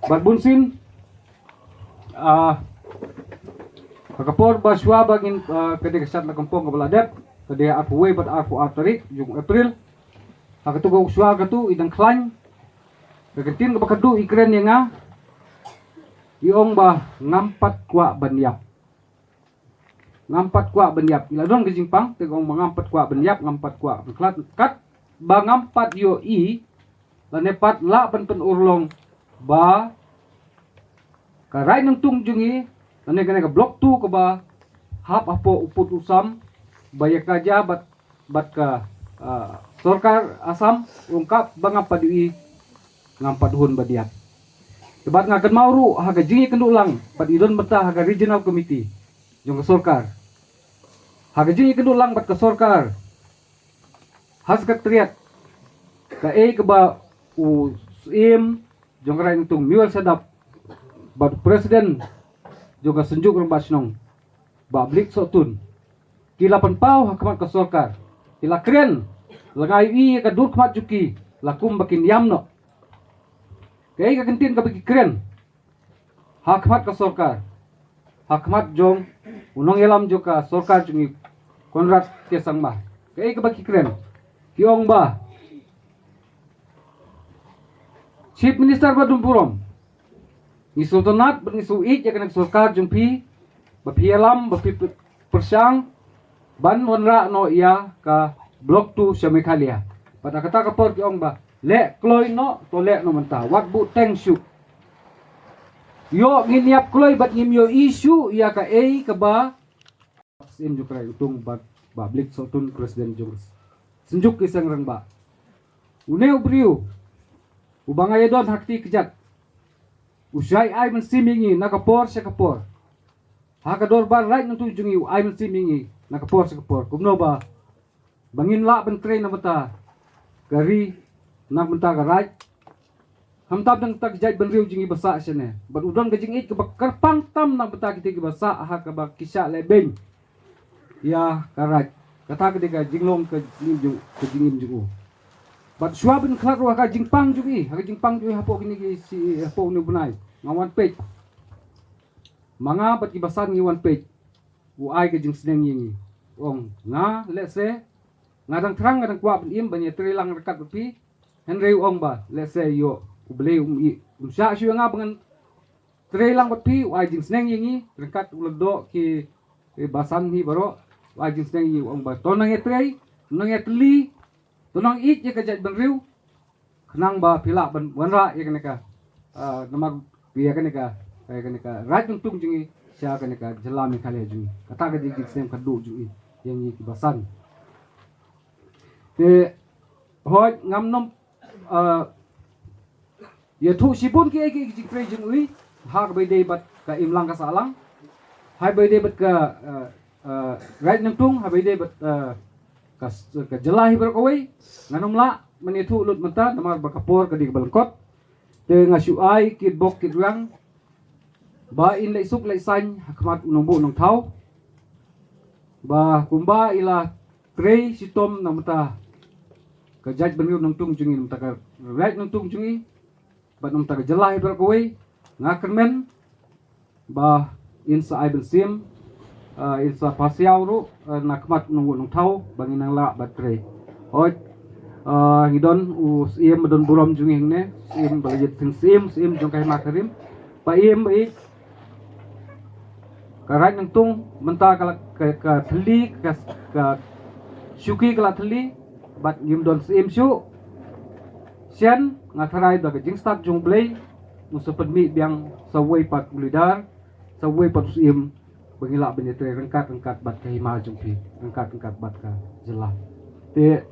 Bad bunsien, ah, ha ka por ba shuwa ba ngin, ah, ka dei ka shad la ka pong kaba la dep, ka dei arphew wei bad arphew ar tarik jong April. Ha katu ka shuwa katu i dang khlaiñ. Ka ktien kaba khadduh i kren ïa nga. I ong ba ngam pat kwah ban ïap. Ngam pat kwah ban ïap. I la don ka jingpang, te ka ong ba ngam pat kwah ban ïap, ngam pat kwah ban khlad. Katba ngam pat ïohi, lane pat lah ban pynurlong ba ka Raid Nongtung jong ngi, lane kane ka Block two kaba hap hapoh u pud u sam, ba ïa ka jia bad, bad ka, ah, sorkar Assam, ong katba ngam pat ïohi, ngam pat hun ban ïap. Te bad nga kynmaw ruh ha ka jingïakynduh lang bad i don bynta ha ka Regional Committee jong ka sorkar. Ha ka jingïakynduh lang bad ka sorkar, ha Secretariat, kaei kaba u Syiem jong ka Raid Nongtung Mewel Shadap bad u President jong ka Synjuk Rangbah Shnong, Bah Blick Sohtun, ki la pynpaw ha khmat ka sorkar, ki la kren, la nga ïohi ïa ka dur khmat jong ki, la kumba kin ïam noh. Kaei ka ktien kaba ki kren ha khmat ka sorkar, ha khmat jong u nongïalam jong ka sorkar jong ngi, Conrad K Sangma. Kaei kaba ki kren, ki ong ba, Chief Minister ba don burom, ngi sngewtynnat bad ngi sngewieit ïa kane ka sorkar jong phi, ba phi ïalam, ba phi pyrshang ban wanrah noh ïa ka Block two sha Meghalaya. Bad ha kata ka por ki ong ba leh kloi noh, to leh noh mynta, wat buhteng shuh. Ïoh ngin ïap kloi bad ngim ïohi shuh ïa kaei kaba Syiem jong ka Raid Nongtung bad Bah Blick Sohtun, President jong Synjuk ki Seng Rangbah. Une u briew uba nga ïadon ha kti kjat, u shait ai mynsiem ïa ngi na ka por sha ka por. Ha ka dorbar Raid Nongtung jong ngi u ai mynsiem ïa ngi na ka por sha ka por, kumno ba, ba ngin lah ban trei na bynta ka ri, na bynta ka raid. Khamtam na bynta ka jaitbynriew jong ngi ba sah shane. Bad u don ka jingïeit kaba kyrpang tam na bynta kita kiba sah ha kaba ki shah lehbeiñ ïa ka raid. Kata ka dei ka jinglong ka jingim jong, ka jingim jong u. Bad shuwa ban khlad ruh ha ka jingpang jong i, ha ka jingpang jong i hapoh kine ki shi, hapoh une u bnai, nga wan peit. Ma nga bad kiba san ngi wan peit. U ai ka jingsneng ïa ngi. U ong, nga lehse nga dang thrang, nga dang kwah ban im ban ïatrei lang ryngkat bad phi. Hynrei u ong ba lehse ïoh U Blei um ï, um shah shuh ïa nga ba ngan trei lang bad phi. U ai jingsneng ïa ngi ryngkat u la doh ki, ki basan hi baroh. U ai jingsneng ïa ngi, u ong ba to nang ïatrei, nang ïatylli, to nang ïeit ïa ka jaitbynriew. Khnang ba phi lah ban wanrah ïa kane ka, ah, namar ïa kane ka, ïa kane ka Raid Nongtung jong ngi sha kane ka jylla Meghalaya jong ngi. Kata ka dei ka jingsneng khadduh jong i ïa ngi kiba san. Te hooid ngam nym, ah, ïathuh shibun kiei kiei ki jingtrei jong i ha kaba ïadei bad ka imlang ka sahlang, ha kaba ïadei bad ka, ah, ah, Raid Nongtung, ha kaba ïadei bad, ah, ka, ka jylla hi baroh kawei. Ngan ym lah ban ïathuh lut mynta namar ba ka por ka dei kaba lyngkot. Te nga shu ai kitbok kitrwiang ba in leit suk leit saiñ ha khmat u nongbuh nongthaw, ba kumba i la trei shitom na bynta ka jaitbynriew Nongtung jong ngi, na bynta ka Raid Nongtung jong ngi, bad na bynta ka jylla hi baroh kawei. Nga kyrmen ba in sa ai mynsiem, ah, in sa pasiaw ruh, ah, na khmat u nongbuh nongthaw ba ngin nang lah ban trei. Hooid, ah, ngi don u Syiem ba don burom jong ngi hangne, Syiem ba la jied Syiem, Syiem jong ka Hima ka Rim. Ba im i ka Raid Nongtung mynta ka la, ka, ka thylli, ka, ka shuki ka la thylli bad ngim don Syiem shuh. Shen nga tharai da ka jingstad jong U Blei, un sa pynmih biang sa uwei pat u leader, sa uwei pat u Syiem, ba ngi lah ban ïatrei ryngkat ryngkat bad ka hima jong phi, ryngkat ryngkat bad ka jylla. Te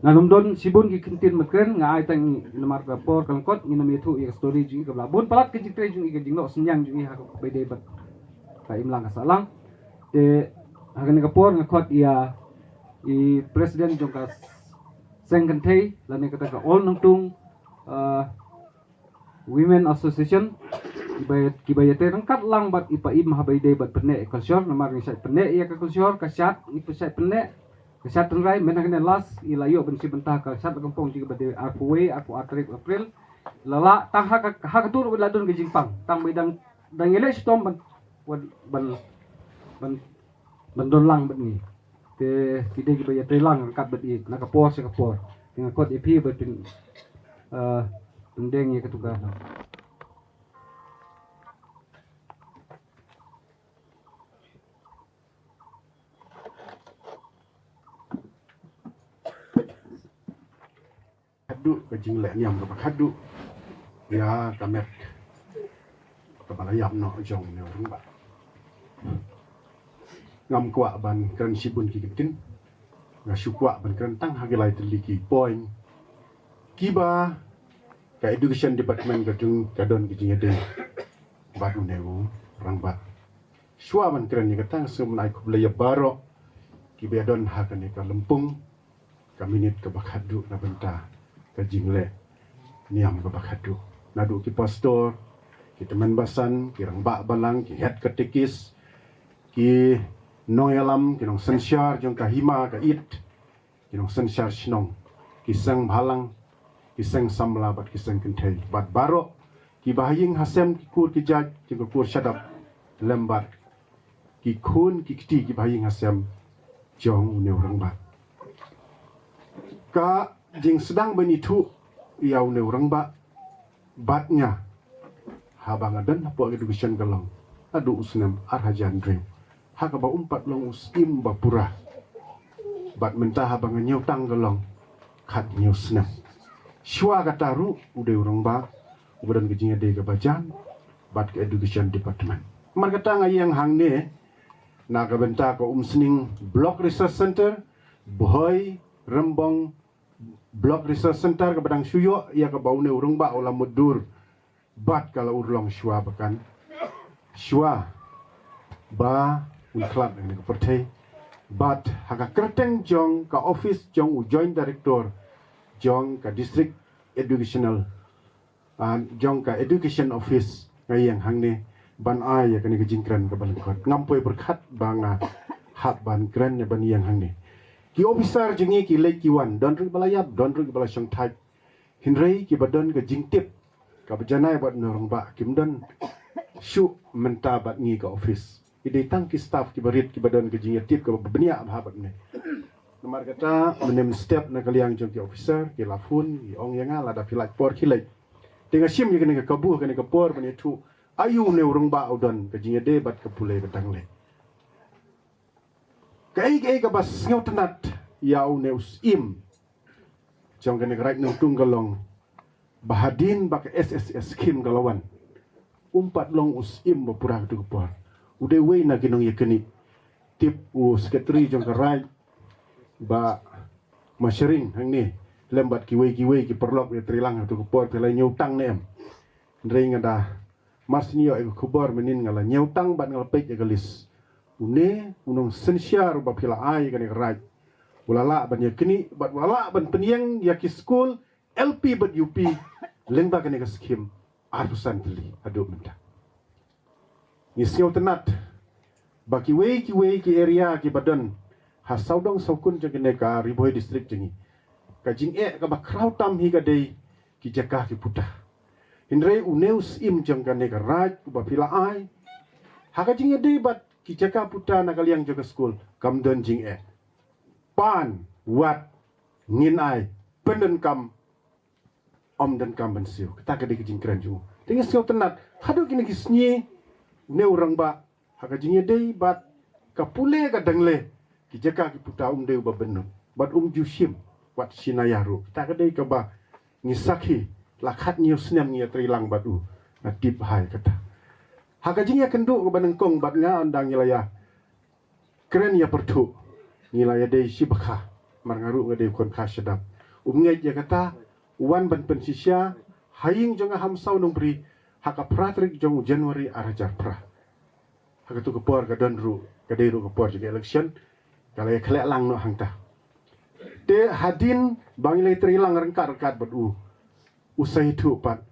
ngan ym don shibun ki ktien ban kren, nga ai tang namar ka por ka lyngkot, ngin ym ïathuh ïa ka story jong i, ka ba la bun palat ka jingtrei jong i, ka jingnoh synñiang jong i ha kaba ïadei bad ka imlang ka sahlang. Te ha kane ka por nga khot ïa i president jong ka seng kynthei lane kata ka All Nongtung, ah, Women Association, kiba, kiba ïatrei ryngkat lang bad i Paiem ha kaba ïadei bad pynneh ïa ka culture, namar ngi shait pynneh ïa ka culture, ka shad ngi shait pynneh, ka shad tynrai, mynta kane last i la ïoh ban shim bynta ka shad la kampong jong i kaba dei arphew wei, arphew ar tarik April. La lah tang ha ka, ha katu ruh la don ka jingpang, tang ba i dang, dang ïaleh shitom ban, ban, ban, ban ban don lang bad ngi. Te ki dei kiba ïatrei lang ryngkat bad i na ka por sha ka por. Nga khot ïa phi ba phin, ah, pyndeng ïa katu ka. Khadduh ka jingleh niam kaba khadduh ïa ka met kaba la ïap noh jong une u rangbah. Ngam kwah ban kren shibun ki ktien, nga shu kwah ban kren tang ha ki lai tylli ki point kiba ka education department ka jong ka don ki jingïadei bad une u rangbah. Shuwa ban kren ïa kata nga sngewbha ban ai khublei ïa baroh kiba ïadon ha kane ka lympung, ka minit kaba khadduh na bynta ka jingleh niam kaba khadduh. Naduh ki pastor, ki tymmen basan, ki rangbah balang, ki head katekis, ki nongïalam, ki nongsynshar jong ka hima ka it, ki nongsynshar shnong, ki seng bhalang, ki seng samla bad ki seng kynthei bad baroh kiba ha ïing ha sem, ki kur ki jait, ki kur shadap, lem bad ki khun ki kti kiba ha ïing ha sem jong une u rangbah. Ka jingsdang ban ithuh ïa une u rangbah bad nga, haba nga don hapoh education ka long haduh u snem ar hajar hynriew, ha kaba um pat long u syiem ba pura. Bad mynta haba nga ñiewtang ka long khathynñiew snem. Shuwa kata ruh u dei u rangbah uba don ka jingïadei kaba jan bad ka education department. Namar kata nga ïeng hangne na ka bynta ka Umsning Block Resource Centre, Bhoi Rymbong Block Resource Centre, kaba dang shu ïoh ïa kaba une u rangbah u la mutdur bad ka la urlong shuwa ba kan, shuwa ba un khlad na ka pyrthei. Bad ha ka kyrteng jong ka office jong u Joint Director jong ka District Educational, ah, jong ka Education Office, nga ïeng hangne ban ai ïa kane ka jingkren kaba lyngkot. Ngam poi pyrkhat ba nga hap ban kren ne ban ïeng hangne. Ki officer jong ngi ki leit ki wan, don ruh ba la ïap, don ruh ba la shongthait. Hynrei kiba don ka jingtip kaba janai bad une u rangbah kim don shuh mynta bad ngi ka office. Ki dei tang ki staff kiba rit, kiba don ka jingïatip kaba bniah bha bad une. Namar kata, mynne mynstep na ka liang jong ki officer ki la phone, ki ong ïa nga lada phi lait por khie leit. Te nga shim ïa kane ka kabu, kane ka por ban ïathuh aïu une u rangbah u don ka jingïadei bad ka pule ka dang leh. Kaei kaei kaba sngewtynnat ïa une u syiem jong kane ka Raid Nongtung ka long ba hadien ba ka S S S scheme ka la wan, um pat long u syiem ba pura katu ka por. U dei uwei na ki nongïaknieh. Tip u secretary jong ka Raid, Bah Mashering, hangne lem bad kiwei kiwei ki paralok ïatreilang ha katu ka por, phi la ñiewtang ne em. Hynrei nga da mar shu ïoh ïa ka khubor mynnin nga la ñiewtang bad nga la peit ïa ka list. Une u nongsynshar uba phi la ai ïa kane ka Raid u la lah ban ïaknieh bad u la lah ban pynïeng ïa ki skul L P bad U P lyngba kane ka scheme arphew san tylli haduh mynta. Ngi sngewtynnat ba kiwei kiwei ki area kiba don ha sawdong sawkun jong kane ka Ri Bhoi District jong ngi, ka jingeh kaba khraw tam hi ka dei ki jaka ki puta. Hynrei une u syiem jong kane ka Raid uba phi la ai, ha ka jingïadei bad ki jaka puta na ka liang jong ka skul, kam don jingeh. Pan, wat, ngin ai, pyndonkam, ym donkam ban siew. Kata ka dei ka jingkren jong u. Te ngi sngewtynnat haduh kine ki sngi, une u rangbah ha ka jingïadei bad ka pule ka dang leh, ki jaka ki puta um dei uba bynnud bad um ju shim wat shi naya ruh. Kata ka dei kaba ngi sakhi, la khathynñiew snem ngi ïatreilang bad u. Nga tip hai kata. Ha ka jingïakynduh kaba nyngkong bad nga, ynda ngi la ïa kren ïa pyrthuh, ngi la ïadei shi bakha, namar nga ruh nga dei u khun kha shadap. Um ngeit ïa kata, u wan ban pynshisha ha ïing jong nga ha Mawsaw Nongbri ha ka phra tarik jong u January ar hajar phra. Ha katu ka por ka don ruh, ka dei ruh ka por jong ka election, ka la ïakhleh lang noh hangta. Te hadien ba ngi la ïatreilang ryngkat ryngkat bad u, u sa ïathuh pat.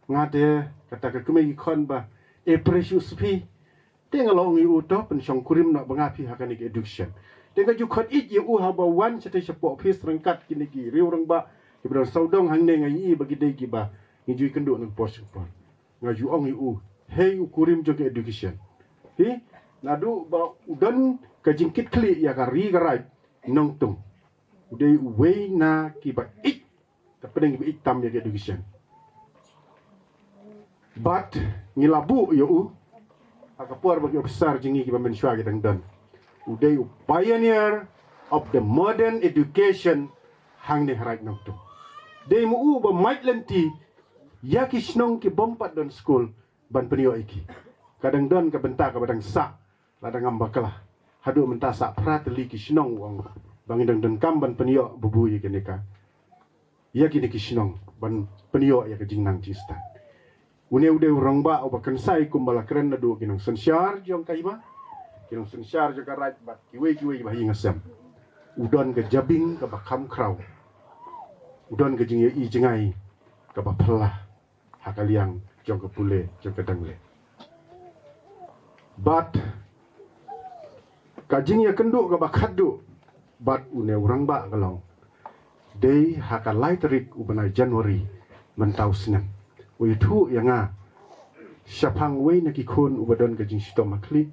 Nga te kata ka kmie ki khon ba, eh, pressure spi. Te nga la ong ïa u, to pynshongkurim noh ba nga phi ha kane ka education. Te nga ju khot ïeit ïa u haba wan shatei shapoh office ryngkat kine ki riew rangbah kiba don sawdong hangne, nga ïohi ba ki dei kiba ngi ju ïakynduh na ka por sha ka por. Nga ju ong ïa u, hei u kurim jong ka education. Hi, naduh ba u don ka jingkitkhlieh ïa ka ri ka raid Nongtung, u dei uwei na kiba ïeit Te pdeng ba ïeit tam ïa ka education. Bad ngi la buh ïa u ha ka por ba ki officer jong ngi kiba mynshuwa ki dang don. U dei u pioneer of the modern education hangne ha Raid Nongtung. Dei ma u ba mait lynti ïa ki shnong ki bym pat don skul ban pynïoh ïa ki. Ka dang don ka bynta kaba dang sah, lada ngam bakla. Haduh mynta sah phra tylli ki shnong, u ong, ba ngi dang donkam ban pynïoh bubu ïa kane ka, ïa kine ki shnong ban pynïoh ïa ka jingnang jingstad. Une u dei u rangbah uba kynsai kumba la kren naduh ki nongsynshar jong ka hima, ki nongsynshar jong ka Raid bad kiwei kiwei kiba ha ïing ha sem. U don ka jabieng kaba kham khraw. U don ka jingïohi jngai kaba phylla ha ka liang jong ka pule jong ka Dangleh. Bad ka jingïakynduh kaba khatduh bad une u rangbah ka long, dei ha ka lai tarik u bnai January mynta u snem. U ïathuh ïa nga shaphang uwei na ki khun uba don ka jingshitom ha khlieh.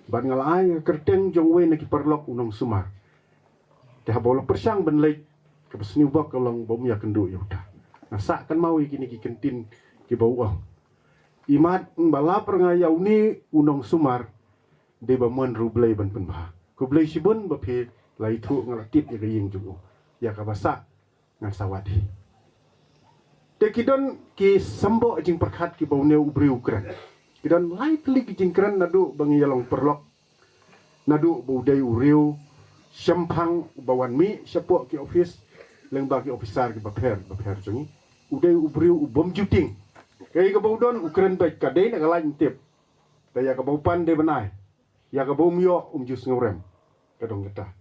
Bad nga la ai ka kyrteng jong uwei na ki paralok u nongsumar. Te haba u la pyrshang ban leit, kaba sniew bok ka long ba um ïakynduh ïa uta. Nga sah kynmaw ïa kine ki kyntien kiba u ong. Imat ba la pyrngai ïa une u nongsumar, dei ba mon ruh Blei ban pynbha. Khublei shibun ba phi la ïathuh, nga la tip ïa ka ïing jong u. Ïa kaba sah ngan sa wad hi. Te ki don ki symboh jingpyrkhat kiba une u briew u kren. Ki don lai tylli ki jingkren naduh ba ngi ïa long paralok. Naduh ba u dei u riew shemphang uba wan mih shapoh ki office lyngba ki officer kiba pher bapher jong ngi. U dei u briew u bym ju tieng. Kaei kaba u don u kren beit, ka dei na ka lain tip. Te ïa kaba u pan dei ban ai. Ïa kaba um ïoh um ju sngewrem. Ka dang kata.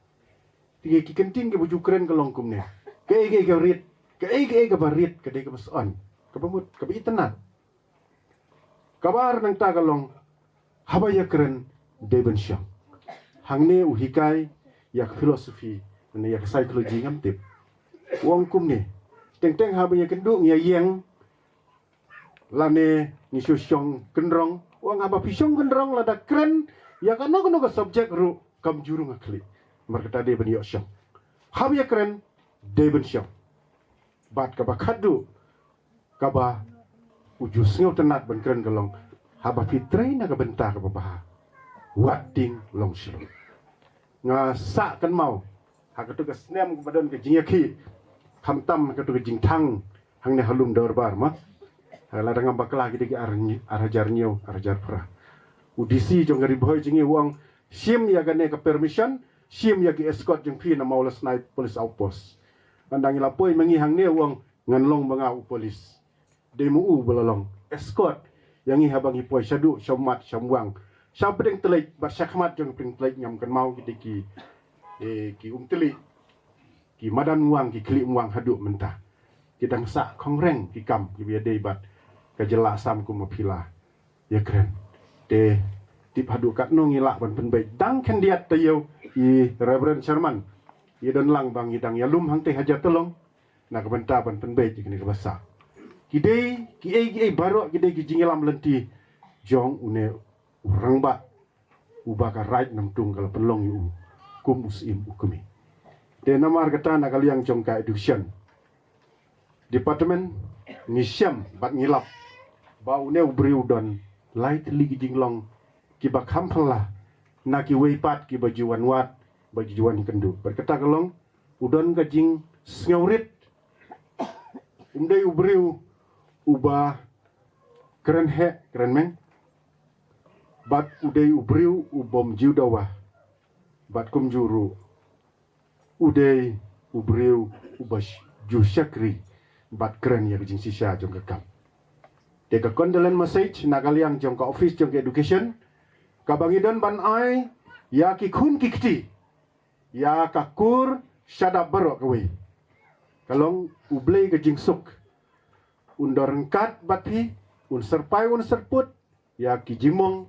Te ki kyntien kiba ju kren ka long kumne. Kaei kaei ka rit, kaei kaei kaba rit, ka dei kaba sngewsih, kaba mut, kaba itynnad. Kaba ar nangta ka long, haba ïakren dei ban shong. Hangne u hikai ïa ka philosophy ne ïa ka psychology ngam tip. U ong kumne. Teng teng haba ïakynduh ngi ïa ïeng, lane ngi shu shong kynrong. U ong haba phi shong kynrong, lada kren ïa kano kano ka subject ruh, kam ju rung ha khlieh. Namar kata dei ban ïoh shong. Haba ïakren dei ban shong. Bad kaba khatduh kaba u ju sngewtynnad ban kren ka long, haba phi trei na ka bynta kaba bha, wat tieng long shlur. Nga sah kynmaw ha katu ka snem kaba don ka jingïakhih, khamtam ha katu ka jingthang hangne ha lum dorbar ma. Ha, lada ngam bakla ki dei ki ar, ar hajar hynñiew, ar hajar phra. U D C jong ka Ri Bhoi jong ngi u ong, shim ïa kane ka permission, shim ïa ki escort jong phi na Mawlasnai Police Outpost. Ynda ngi la poi ma ngi hangne u ong, ngan long ma nga u police. Dei ma u ba la long escort ïa ngi haba ngi poi shaduh, sha ummat, sha umwang, sha pdeng tylliej bad sha khmat jong pdeng tylliej, ngam kynmaw ki dei ki, eh, ki umtylli, ki madan umwang, ki khlieh umwang haduh mynta. Ki dang sah khongreng ki kam kiba ïadei bad ka jylla Assam kum ma phi la ïakren. Te tip haduh katno ngi lah ban pynbeit. Dang khyndiat taïew i Reverend Sherman i don lang ba ngi dang ïalum hangtei ha Jatalong na ka bynta ban pynbeit ïa kane kaba sah. Ki dei kiei kiei baroh ki dei ki jingïalam lynti jong une u rangbah uba ka Raid Nongtung ka la pynlong ïa u kum u syiem u kmie. Te namar kata na ka liang jong ka Education Department ngi shem bad ngi lap ba une u briew u don lai tylli ki jinglong kiba kham phylla na kiwei pat kiba ju wan wad, ba ju wan kynduh. Bad kata ka long u don ka jingsngewrit. Um dei u briew uba kren heh kren meng. Bad u dei u briew u bym ju dawa. Bad kumjuh ruh u dei u briew uba sh-, ju shakri bad kren ïa ka jingshisha jong ka kam. Te ka condolence message na ka liang jong ka office jong ka Education, kaba ngi don ban ai ïa ki khun ki kti, ïa ka kur shadap baroh kawei, ka long U Blei ka jingsuk un don ryngkat bad phi, un syrpai un syrput ïa ki jingmong,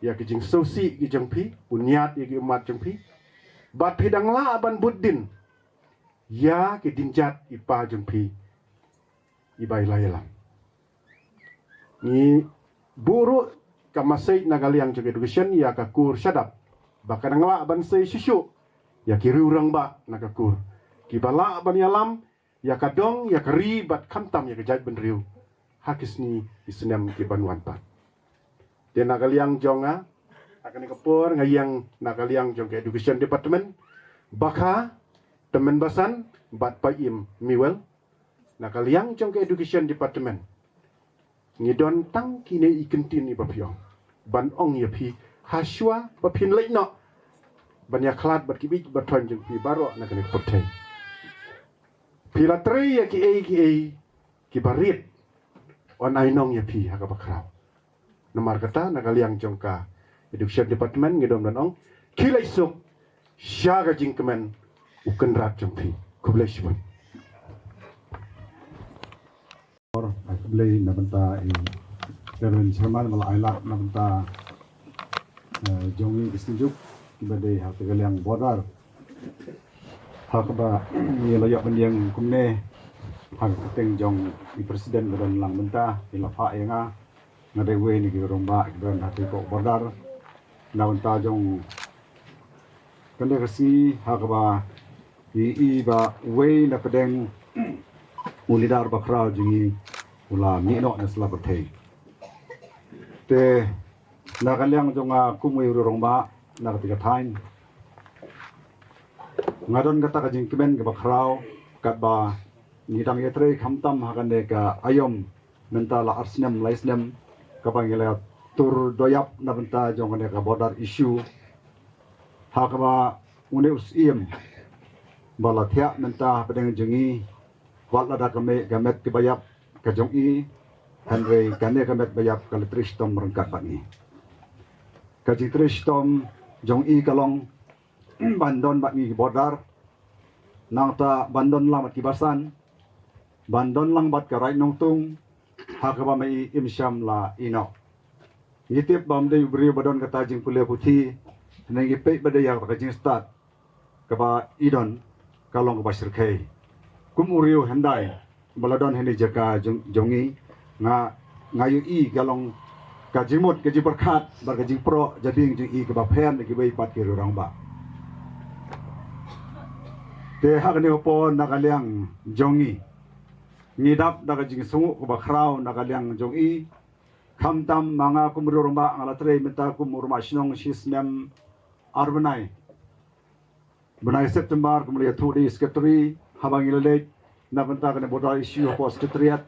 ïa ki jingsngewsih ki jong phi, un ñiad ïa ki ummat jong phi. Bad phi dang lah ban bud dien ïa ki dienjat i pa jong phi iba i la ïalam. Ngi buh ruh ka message na ka liang jong ka Education ïa ka kur shadap ba kan dang lah ban sei shisha ïa ki riew rangbah na ka kur kiba lah ban ïalam ïa ka dong, ïa ka ri bad khamtam ïa ka jaitbynriew ha ki sngi ki snem ki ban wan pat. Te na ka liang jong nga, ha kane ka por nga ïeng na ka liang jong ka Education Department, Bakha, Tymmen Basan bad Paiem Miwel. Na ka liang jong ka Education Department, ngi don tang kine i kyntien i ba phi ong, ban ong ïa phi ha shuwa ba phin leit noh ban ïa khlad bad ki bit ba thon jong phi baroh na kane ka pyrthei. Phi la trei ïa ki ei ki ei ki ba rit, yn ai nong ïa phi ha ka ba khraw. Namar kata na ka liang jong ka Education Department ngi don ban ong, khie leit suk sha ka jingkmen u kynrad jong phi. Khublei shibun. Ai khublei na bynta i Reverend Chairman, ba la ai lad na bynta, eh, jong i ki synjuk ki ba dei ha ka liang border. Ha kaba ngi la ïoh ban ïeng kumne ha ka kyrteng jong i President ba don lang bynta, i la phah ïa nga, nga dei uwei na ki rangbah ki ba don ha ka border. Na bynta jong kane ka sngi ha kaba i, i ba uwei na pdeng u leader ba khraw jong i u la mih noh na sla pyrthei. Te na ka liang jong nga kum uwei u rangbah na kata ka thaiñ, nga don kata ka jingkmen kaba khraw katba ngi dang ïatrei khamtam ha kane ka aïom mynta la ar snem lai snem, kaba ngi la tur doïap na bynta jong kane ka border issue. Ha kaba une u Syiem ba la thiah mynta ha pdeng jong ngi, wat lada ka me-, ka met ka ba ïap ka jong i, hynrei kane ka met ba ïap ka la trei shitom ryngkat bad ngi. Ka jingtrei shitom jong i ka long ban don bad ngi ki border, nangta ban don lang bad ki basan, ban don lang bad ka Raid Nongtung, ha kaba ma i im shym la ïeh noh. Ngi tip ba ym dei u briew ba don kata jingpule puthi, hynrei ngi peit ba dei ïa ka jingstad kaba i don ka long kaba shyrkhei. Kum u riew hyndai ba la don ha kane ka jaka jong, jong ngi, nga, nga ïohi ka long ka jingmut, ka jingpyrkhat bad ka jingpro jabieng jong i kaba pher na kiwei pat ki riew rangbah. Te ha kane ka por na ka liang jong ngi, ngi dap da ka jingsngew kaba khraw na ka liang jong i. Khamtam ma nga kum u riew rangbah nga la trei mynta kum u rangbah shnong shi snem ar bnai. Bnai September kum u la ïathuh da i secretary, haba ngi la leit na bynta kane border issue hapoh secretariat,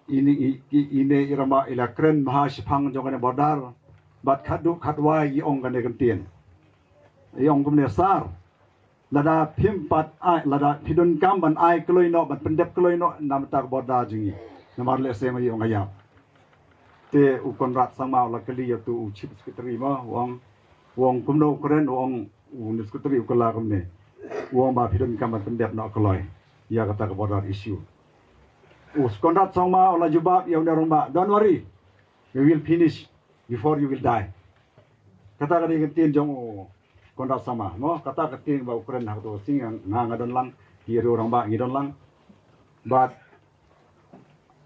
ine i, i, ine i rangbah i la kren bha shaphang jong kane border, bad khatduh khatwai i ong kane ka ktien. I ong kumne, sir, lada phim pat ai, lada phi donkam ban ai kloi noh, ban pyndep kloi noh na bynta ka border jong ngi. Namar lehse ma i ong ïa. Te u Conrad Sangma u la kylli ïa utu u chief secretary ma, u ong, u ong kumno u kren, u ong, u secretary u kylla kumne. U ong ba phi donkam ban pyndep noh kloi ïa kata ka border issue. U Conrad Sangma u la jubab ïa une u rangbah, don't worry, we will finish before you will die. Kata ka dei ka ktien jong u Conrad Sangma, mo, kata ka ktien ba u kren ha kato ka sngi, nga, nga don lang, ki riew rangbah ngi don lang. Bad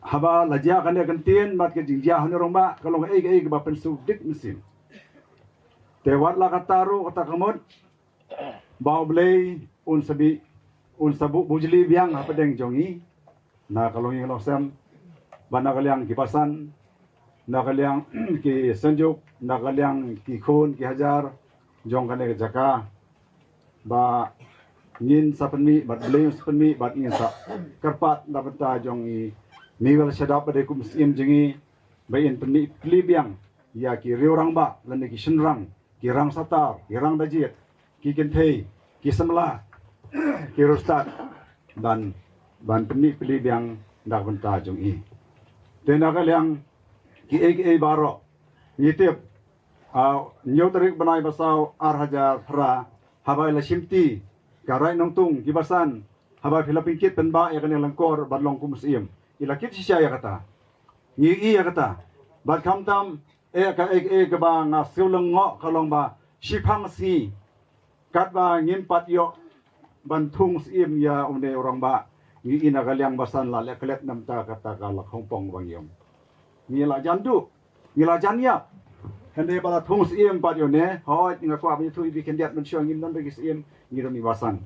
haba la jia kane ka ktien bad ka jingjia ha une u rangbah, ka long kaei kaei kaba pynsngewdih mynsiem. Te wat la katta ruh, kata ka mut ba U Blei un sa bih, un sa buh bujli biang hapdeng jong ngi, na ka longïing longsem, bad na ka liang ki basan, na ka liang ki synjuk, na ka liang ki khun ki hajar jong kane ka jaka, ba ngin sa pynmih, bad Blei un sa pynmih, bad ngin sa kyrpad na bynta jong i Miwel Shadap ba dei kum u Syiem jong ngi, ba in pynmih pli biang ïa ki riew rangbah lane ki shynrang, ki rang satar, ki rang da jied, ki kynthei, ki samla, ki riewstad, ban, ban pynmih pli biang na ka bynta jong i. Te na ka liang kiei kiei baroh, ngi tip, ah, hynñiew tarik bnai ba saw ar hajar phra, haba i la shimti ka Raid Nongtung ki basan, haba phi la pynkit pynbha ïa kane lyngkor ban long kum u Syiem, i la kit shisha ïa kata. Ngi ïohi ïa kata. Bad khamtam, eh, kaei kaei kaba nga sngew lyngngoh ka long ba shiphang sngi, katba ngim pat ïoh ban thung Syiem ïa une u rangbah, ngi ïohi na ka liang basan la leh klet na bynta kata ka la khongpong ba ngi ong. Ngi la jan duh, ngi la jan ïap. Hynrei ba la thung Syiem pat ïa une, hooid, nga kwah ban ïathuh ïa phi khyndiat mynshuwa, ngim don ruh ki Syiem, ngi don ki basan.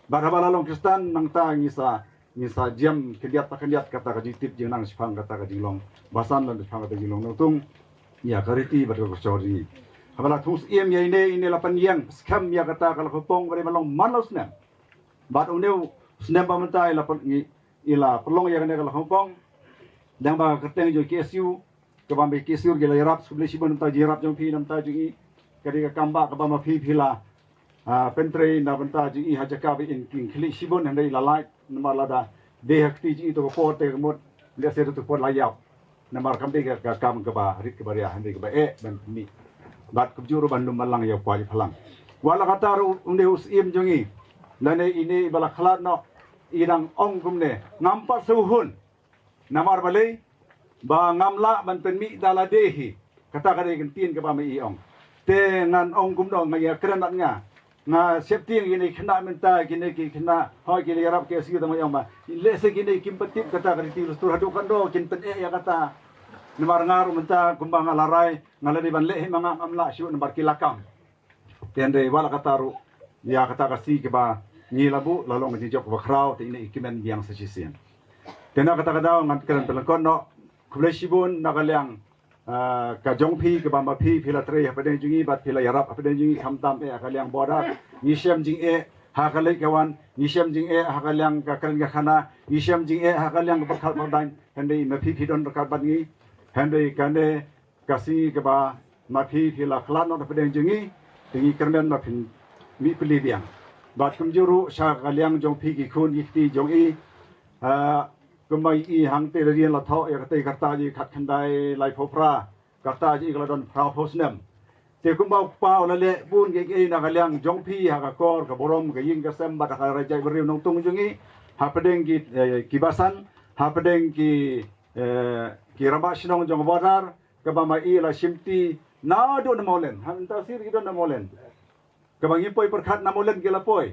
Bad haba la long Khristan nangta ngi sa Ngin sa jem khyndiat pa khyndiat kata ka jingtip jingnang shaphang kata ka jinglong basan lane shaphang kata ka jinglong nongtung ïa ka riti bad ka kyrshong jong ngi. Haba la thung siem ïa ine, ine la pynïeng skhem ïa kata ka la khongpong ba dei ban long man la u snem. Bad une u snem ba mynta i la pyn-, ngi, i la pynlong ïa kane ka la khongpong. Dang ba ka kyrteng jong K S U kaba ma K S U ki la ïarap, khublei shibun na bynta jingïarap jong phi na bynta jong i. Ka dei ka kam ba kaba ma phi phi la, ah, pyntrei na bynta jong i ha jaka ba in kin khlieh shibun hynrei la lait namar lada dei ha kti jong i to ka por te ka mut lehse to ka por la ïap. Namar kam dei ka, ka kam kaba rit kaba ria hynrei kaba eh ban mih. Bad kumjuh ruh ban lum ban lang ïa u paid u phalang. Wat la katta ruh une u syiem jong i lane ine ba la khlad noh i dang ong kumne, ngam pat sngewhun. Namar balei ba ngam lah ban pynmih da lade hi. Kata ka dei ka ktien kaba ma i ong. Te ngan ong kumno, nga ïakren bad nga. Nga sheptieng kine ki khynnah mynta, kine ki khynnah, hooid ki la ïarap K S U, tang ma i ong ba lehse kine kim pat tip kata ka riti dustur, haduh katno kin pyneh ïa kata. Namar nga ruh mynta kumba nga la rai, nga la dei ban leh hi ma nga ngam lah shuh namar ki la kam. Te hynrei wat la katta ruh ïa kata ka sngi kaba ngi la buh la long ka jingjop kaba khraw, te ine i kmen biang sa shisien. Te na kata ka daw ngan kren pynlyngkot noh, khublei shibun na ka liang, ah, ka jong phi kaba ma phi phi la trei hapdeng jong ngi bad phi la ïarap hapdeng jong ngi, khamtam eh ha ka liang border. Ngi shem jingeh ha ka leit ka wan, ngi shem jingeh ha ka liang ka kren ka khana, ngi shem jingeh ha ka liang ka pyrkhat pyrdaiñ. Hynrei ma phi phi don ryngkat bad ngi. Hynrei kane ka sngi kaba ma phi phi la khlad noh hapdeng jong ngi, te ngi kyrmen ba phin mih pli biang. Bad kumjuh ruh sha ka liang jong phi ki khun ki kti jong i, ah, kumba i hangtei la dien la thoh ïa katei ka rta jong i khatkhyndai laiphew phra, ka rta jong i ka la don phraphew snem. Te kumba u kpa u la leh bun kiei kiei na ka liang jong phi ha ka kor ka burom ka ïing ka sem bad ha ka jaitbynriew nongtung jong i, hapdeng ki, eh, ki basan, hapdeng ki, eh, ki rangbah shnong jong ka border, kaba ma i la shimti naduh na Mawleng, ha mynta sir ki don na Mawleng. Kaba ngi poi pyrkhat na Mawleng ki la poi.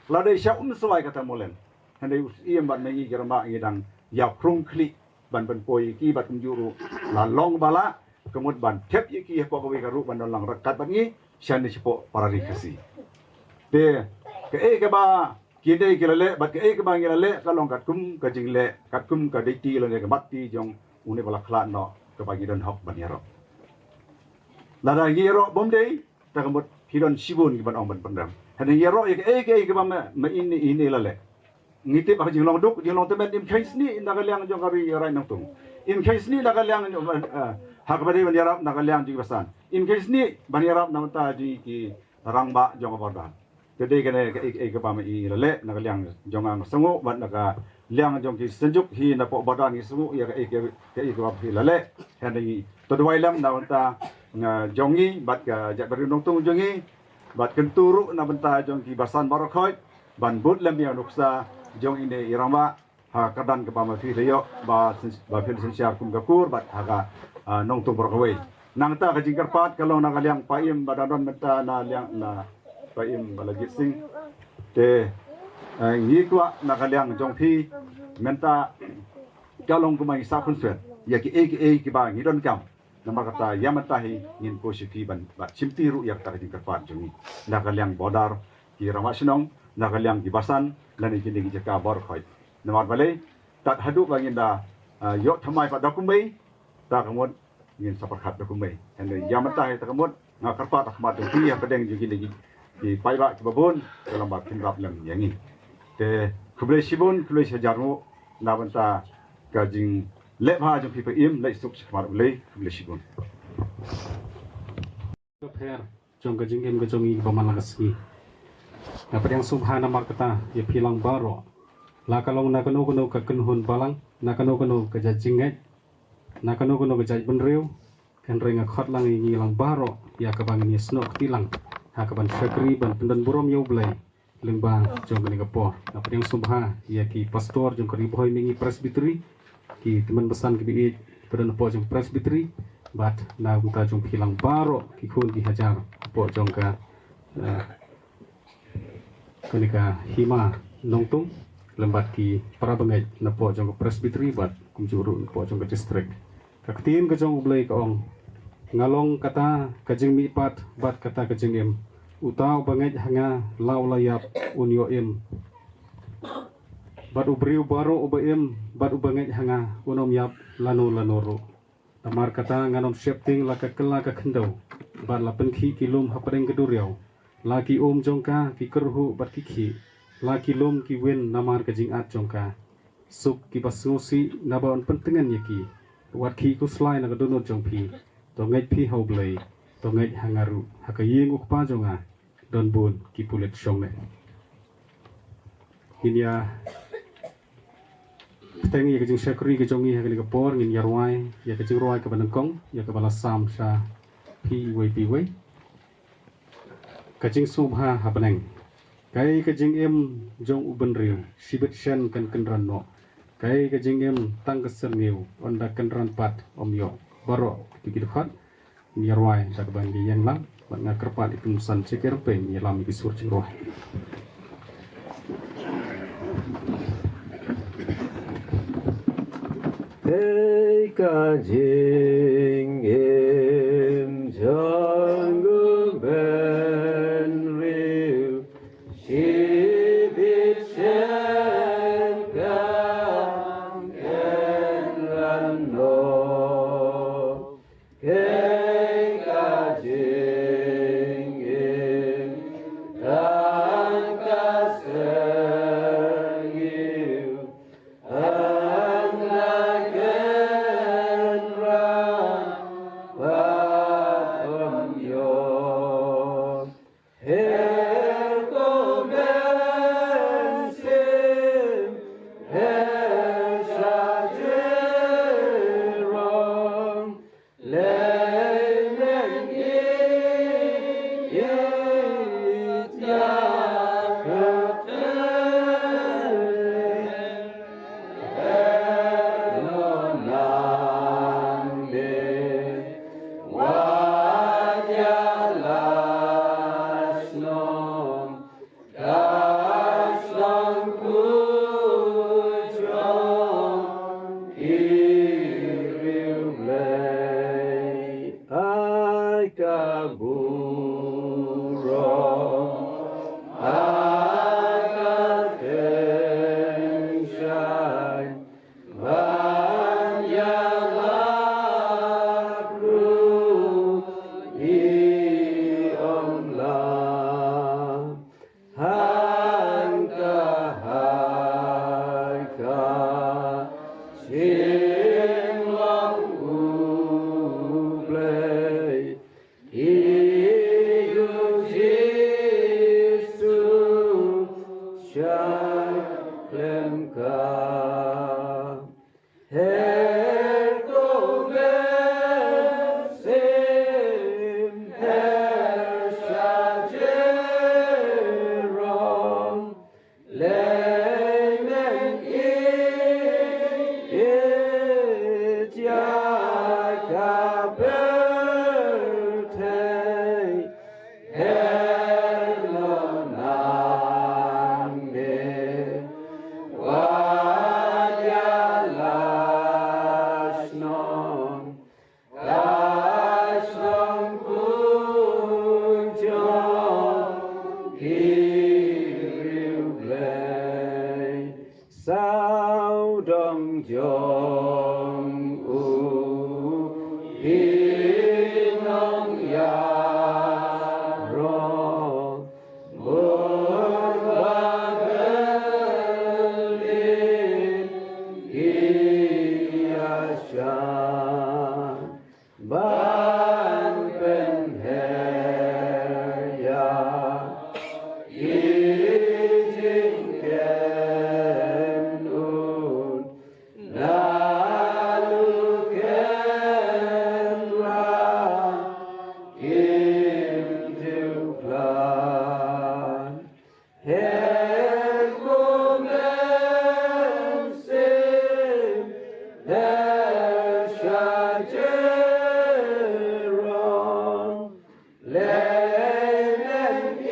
La dei sha Umswai kata Mawleng. Hynrei u Syiem bad ma ngi ki rangbah ngi dang ïa phrung khlieh ban pynpoi ïa ki bad kumjuh ruh la long ba lah ka mut ban thep ïa ki hapoh kawei ka ruh ban don lang ryngkat bad ngi shane shapoh para ri Khasi. Te kaei kaba kine ki la leh bad kaei kaba ngi la leh ka long katkum ka jingleh, katkum ka dei ti lane ka mat ti jong une ba la khlad noh kaba ngi don hok ban ïaroh. Lada ngi ïaroh bym dei, ta ka mut phi don shibun ki ban ong ban pyndem. Hynrei ngi ïaroh ïa kaei kaei kaba ma, ma ine, ine la leh. Ngi tip ha ka jinglong duk, jinglong tymmen, im kheiñ snieh na ka liang jong ka ri Raid Nongtung. Im kheiñ snieh na ka liang jong, eh, ha kaba dei ban ïarap na ka liang jong ki basan. Im kheiñ snieh ban ïarap na bynta jong ki rangbah jong ka border. Te dei kane kaei kaei kaba ma i la leh na ka liang jong nga nga sngewnguh bad na ka liang jong ki synjuk hi napoh border ngi sngewnguh ïa kaei kaei kaei kaba phi la leh. Hynrei ngi to duwai lem na bynta nga jong ngi bad ka jaitbynriew nongtung jong ngi bad kyntu ruh na bynta jong ki basan baroh khoit ban bud lem ïa nuksa jong ine i rangbah ha ka dang kaba ma phi la ïoh ba syn-, ba phi la synshar kum ka kur bad ha ka, ah, nongtung baroh kawei. Nangta ka jingkyrpad ka long na ka liang Paiem ba dang don mynta na liang na Paiem ba la jit sing. Te, eh, ngi kwah na ka liang jong phi mynta ka long kumba ngi sah khunswet ïa kiei kiei kiba ngi donkam. Namar kata ïa mynta hi ngin koshiti ban, ban shimti ruh ïa kata ka jingkyrpad jong ngi na ka liang border ki rangbah shnong, na ka liang ki basan lane kine ki jaka baroh khoit. Namar balei, tad haduh ba ngin da, ah, ïoh thymmai pat da kumwei, ta ka mut ngin sa pyrkhat da kumwei. Hynrei ïa mynta hi ta ka mut nga kyrpad ha khmat jong phi hapdeng jong kine ki, ki paidbah kiba bun, ka long ba phin rap lem ïa ngi. Te khublei shibun, khublei shihajar nguh na bynta ka jingleh bha jong phi Paiem, leit suk sha khmat U Blei, khublei shibun. Ka pher jong ka jingim ka jong ngi ba man la ka sngi. Nga pdiang sngewbha namar kata ïa phi lang baroh. La ka long na kano kano ka kynhun balang, na kano kano ka jait jingngeit, na kano kano ka jait bynriew, hynrei nga khot lang ïa ngi lang baroh ïa kaba ngin ïasnoh kti lang ha kaban shakri ban pyndon burom ïa U Blei lyngba jong kane ka por. Nga pdiang sngewbha ïa ki pastor jong ka Ri Bhoi Mihngi Presbytery, ki tymmen basan kiba ïeit kiba don hapoh jong ka Presbytery, bad na bynta jong phi lang baroh ki khun ki hajar hapoh jong ka, eh, kane ka hima Nongtung, lem bad ki para bangeit napoh jong ka Presbytery bad kumjuh ruh napoh jong ka district. Ka ktien ka jong U Blei ka ong, nga long kata ka jingmihpat bad kata ka jingim. Uta uba ngeit ha nga, la u la ïap un ïoh im. Bad u briew baroh uba im bad uba ngeit ha nga, un ym ïap lano lano ruh. Namar kata ngan ym sheptieng la ka kylla ka khyndew, bad la pynkhih ki lum hapdeng ka duriaw, la ki um jong ka ki kyrhuh bad ki khih, la ki lum ki win namar ka jingad jong ka. Suk kiba sngewsih, naba un pyntngen ïa ki. Wat khih khuslai na ka dohnud jong phi. To ngeit phi ha U Blei, to ngeit ha nga ruh, ha ka ïing U Kpa jong nga don bun ki pulit shongneng. Ngin ïa bteng ïa ka jingshakri ka jong ngi ha kane ka por, ngin ïa rwai ïa ka jingrwai kaba nyngkong, ïa kaba la sam sha phi iwei pa iwei. Ka jingsngewbha ha bneng. Kaei ka jingim jong u bynriew, shibit shen kan kynran noh. Kaei ka jingim tang ka syrngiew, ynda kynran pat ym ïoh. Baroh ki ki dkhot, ngi rwai da kaba ngi ïeng lang, bad nga kyrpad ïa ki musang check, ïa rpei ngi lam ïa ki sur jingrwai. Kaei ka jingim jong u bynriew, shibit shen kan kynran noh. Kaei ka jingim tang ka syrngiew, ynda kynran pat ym ïoh. Her kumne sim, her sha jrong, lei neng i, i ïa ka pyrthei. Hynrei nangne, wat ïa lashnoh, ka shnong kujong ki riewblei. Ai ka burom, ai ka tyngshaiñ, ban ïalap ruh i ong la. Hangta ha ka jinglong U Blei, i u Jisu shah khlem ka. Her kumne sim, her sha jrong, lei neng i, i ïa ka pyrthei. Hynrei nangne, wat ïa lashnoh, ka shnong kujong ki riewblei. Sawdong jong u, phi nongïaroh, bun ba byllien ki ïaishah. Ban pynher ïa ki jingkynnoh, naduh kynrad kim ju khlad. Her kumne sim, her sha jrong, lei neng i,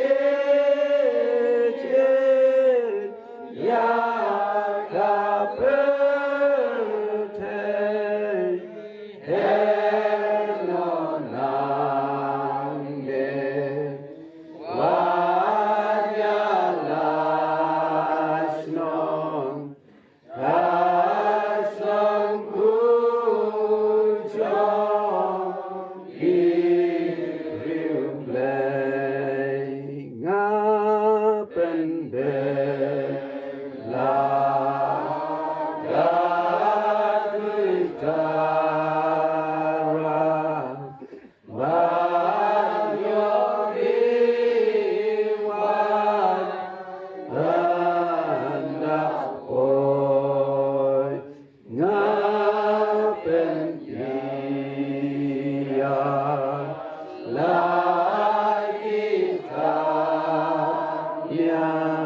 Ïa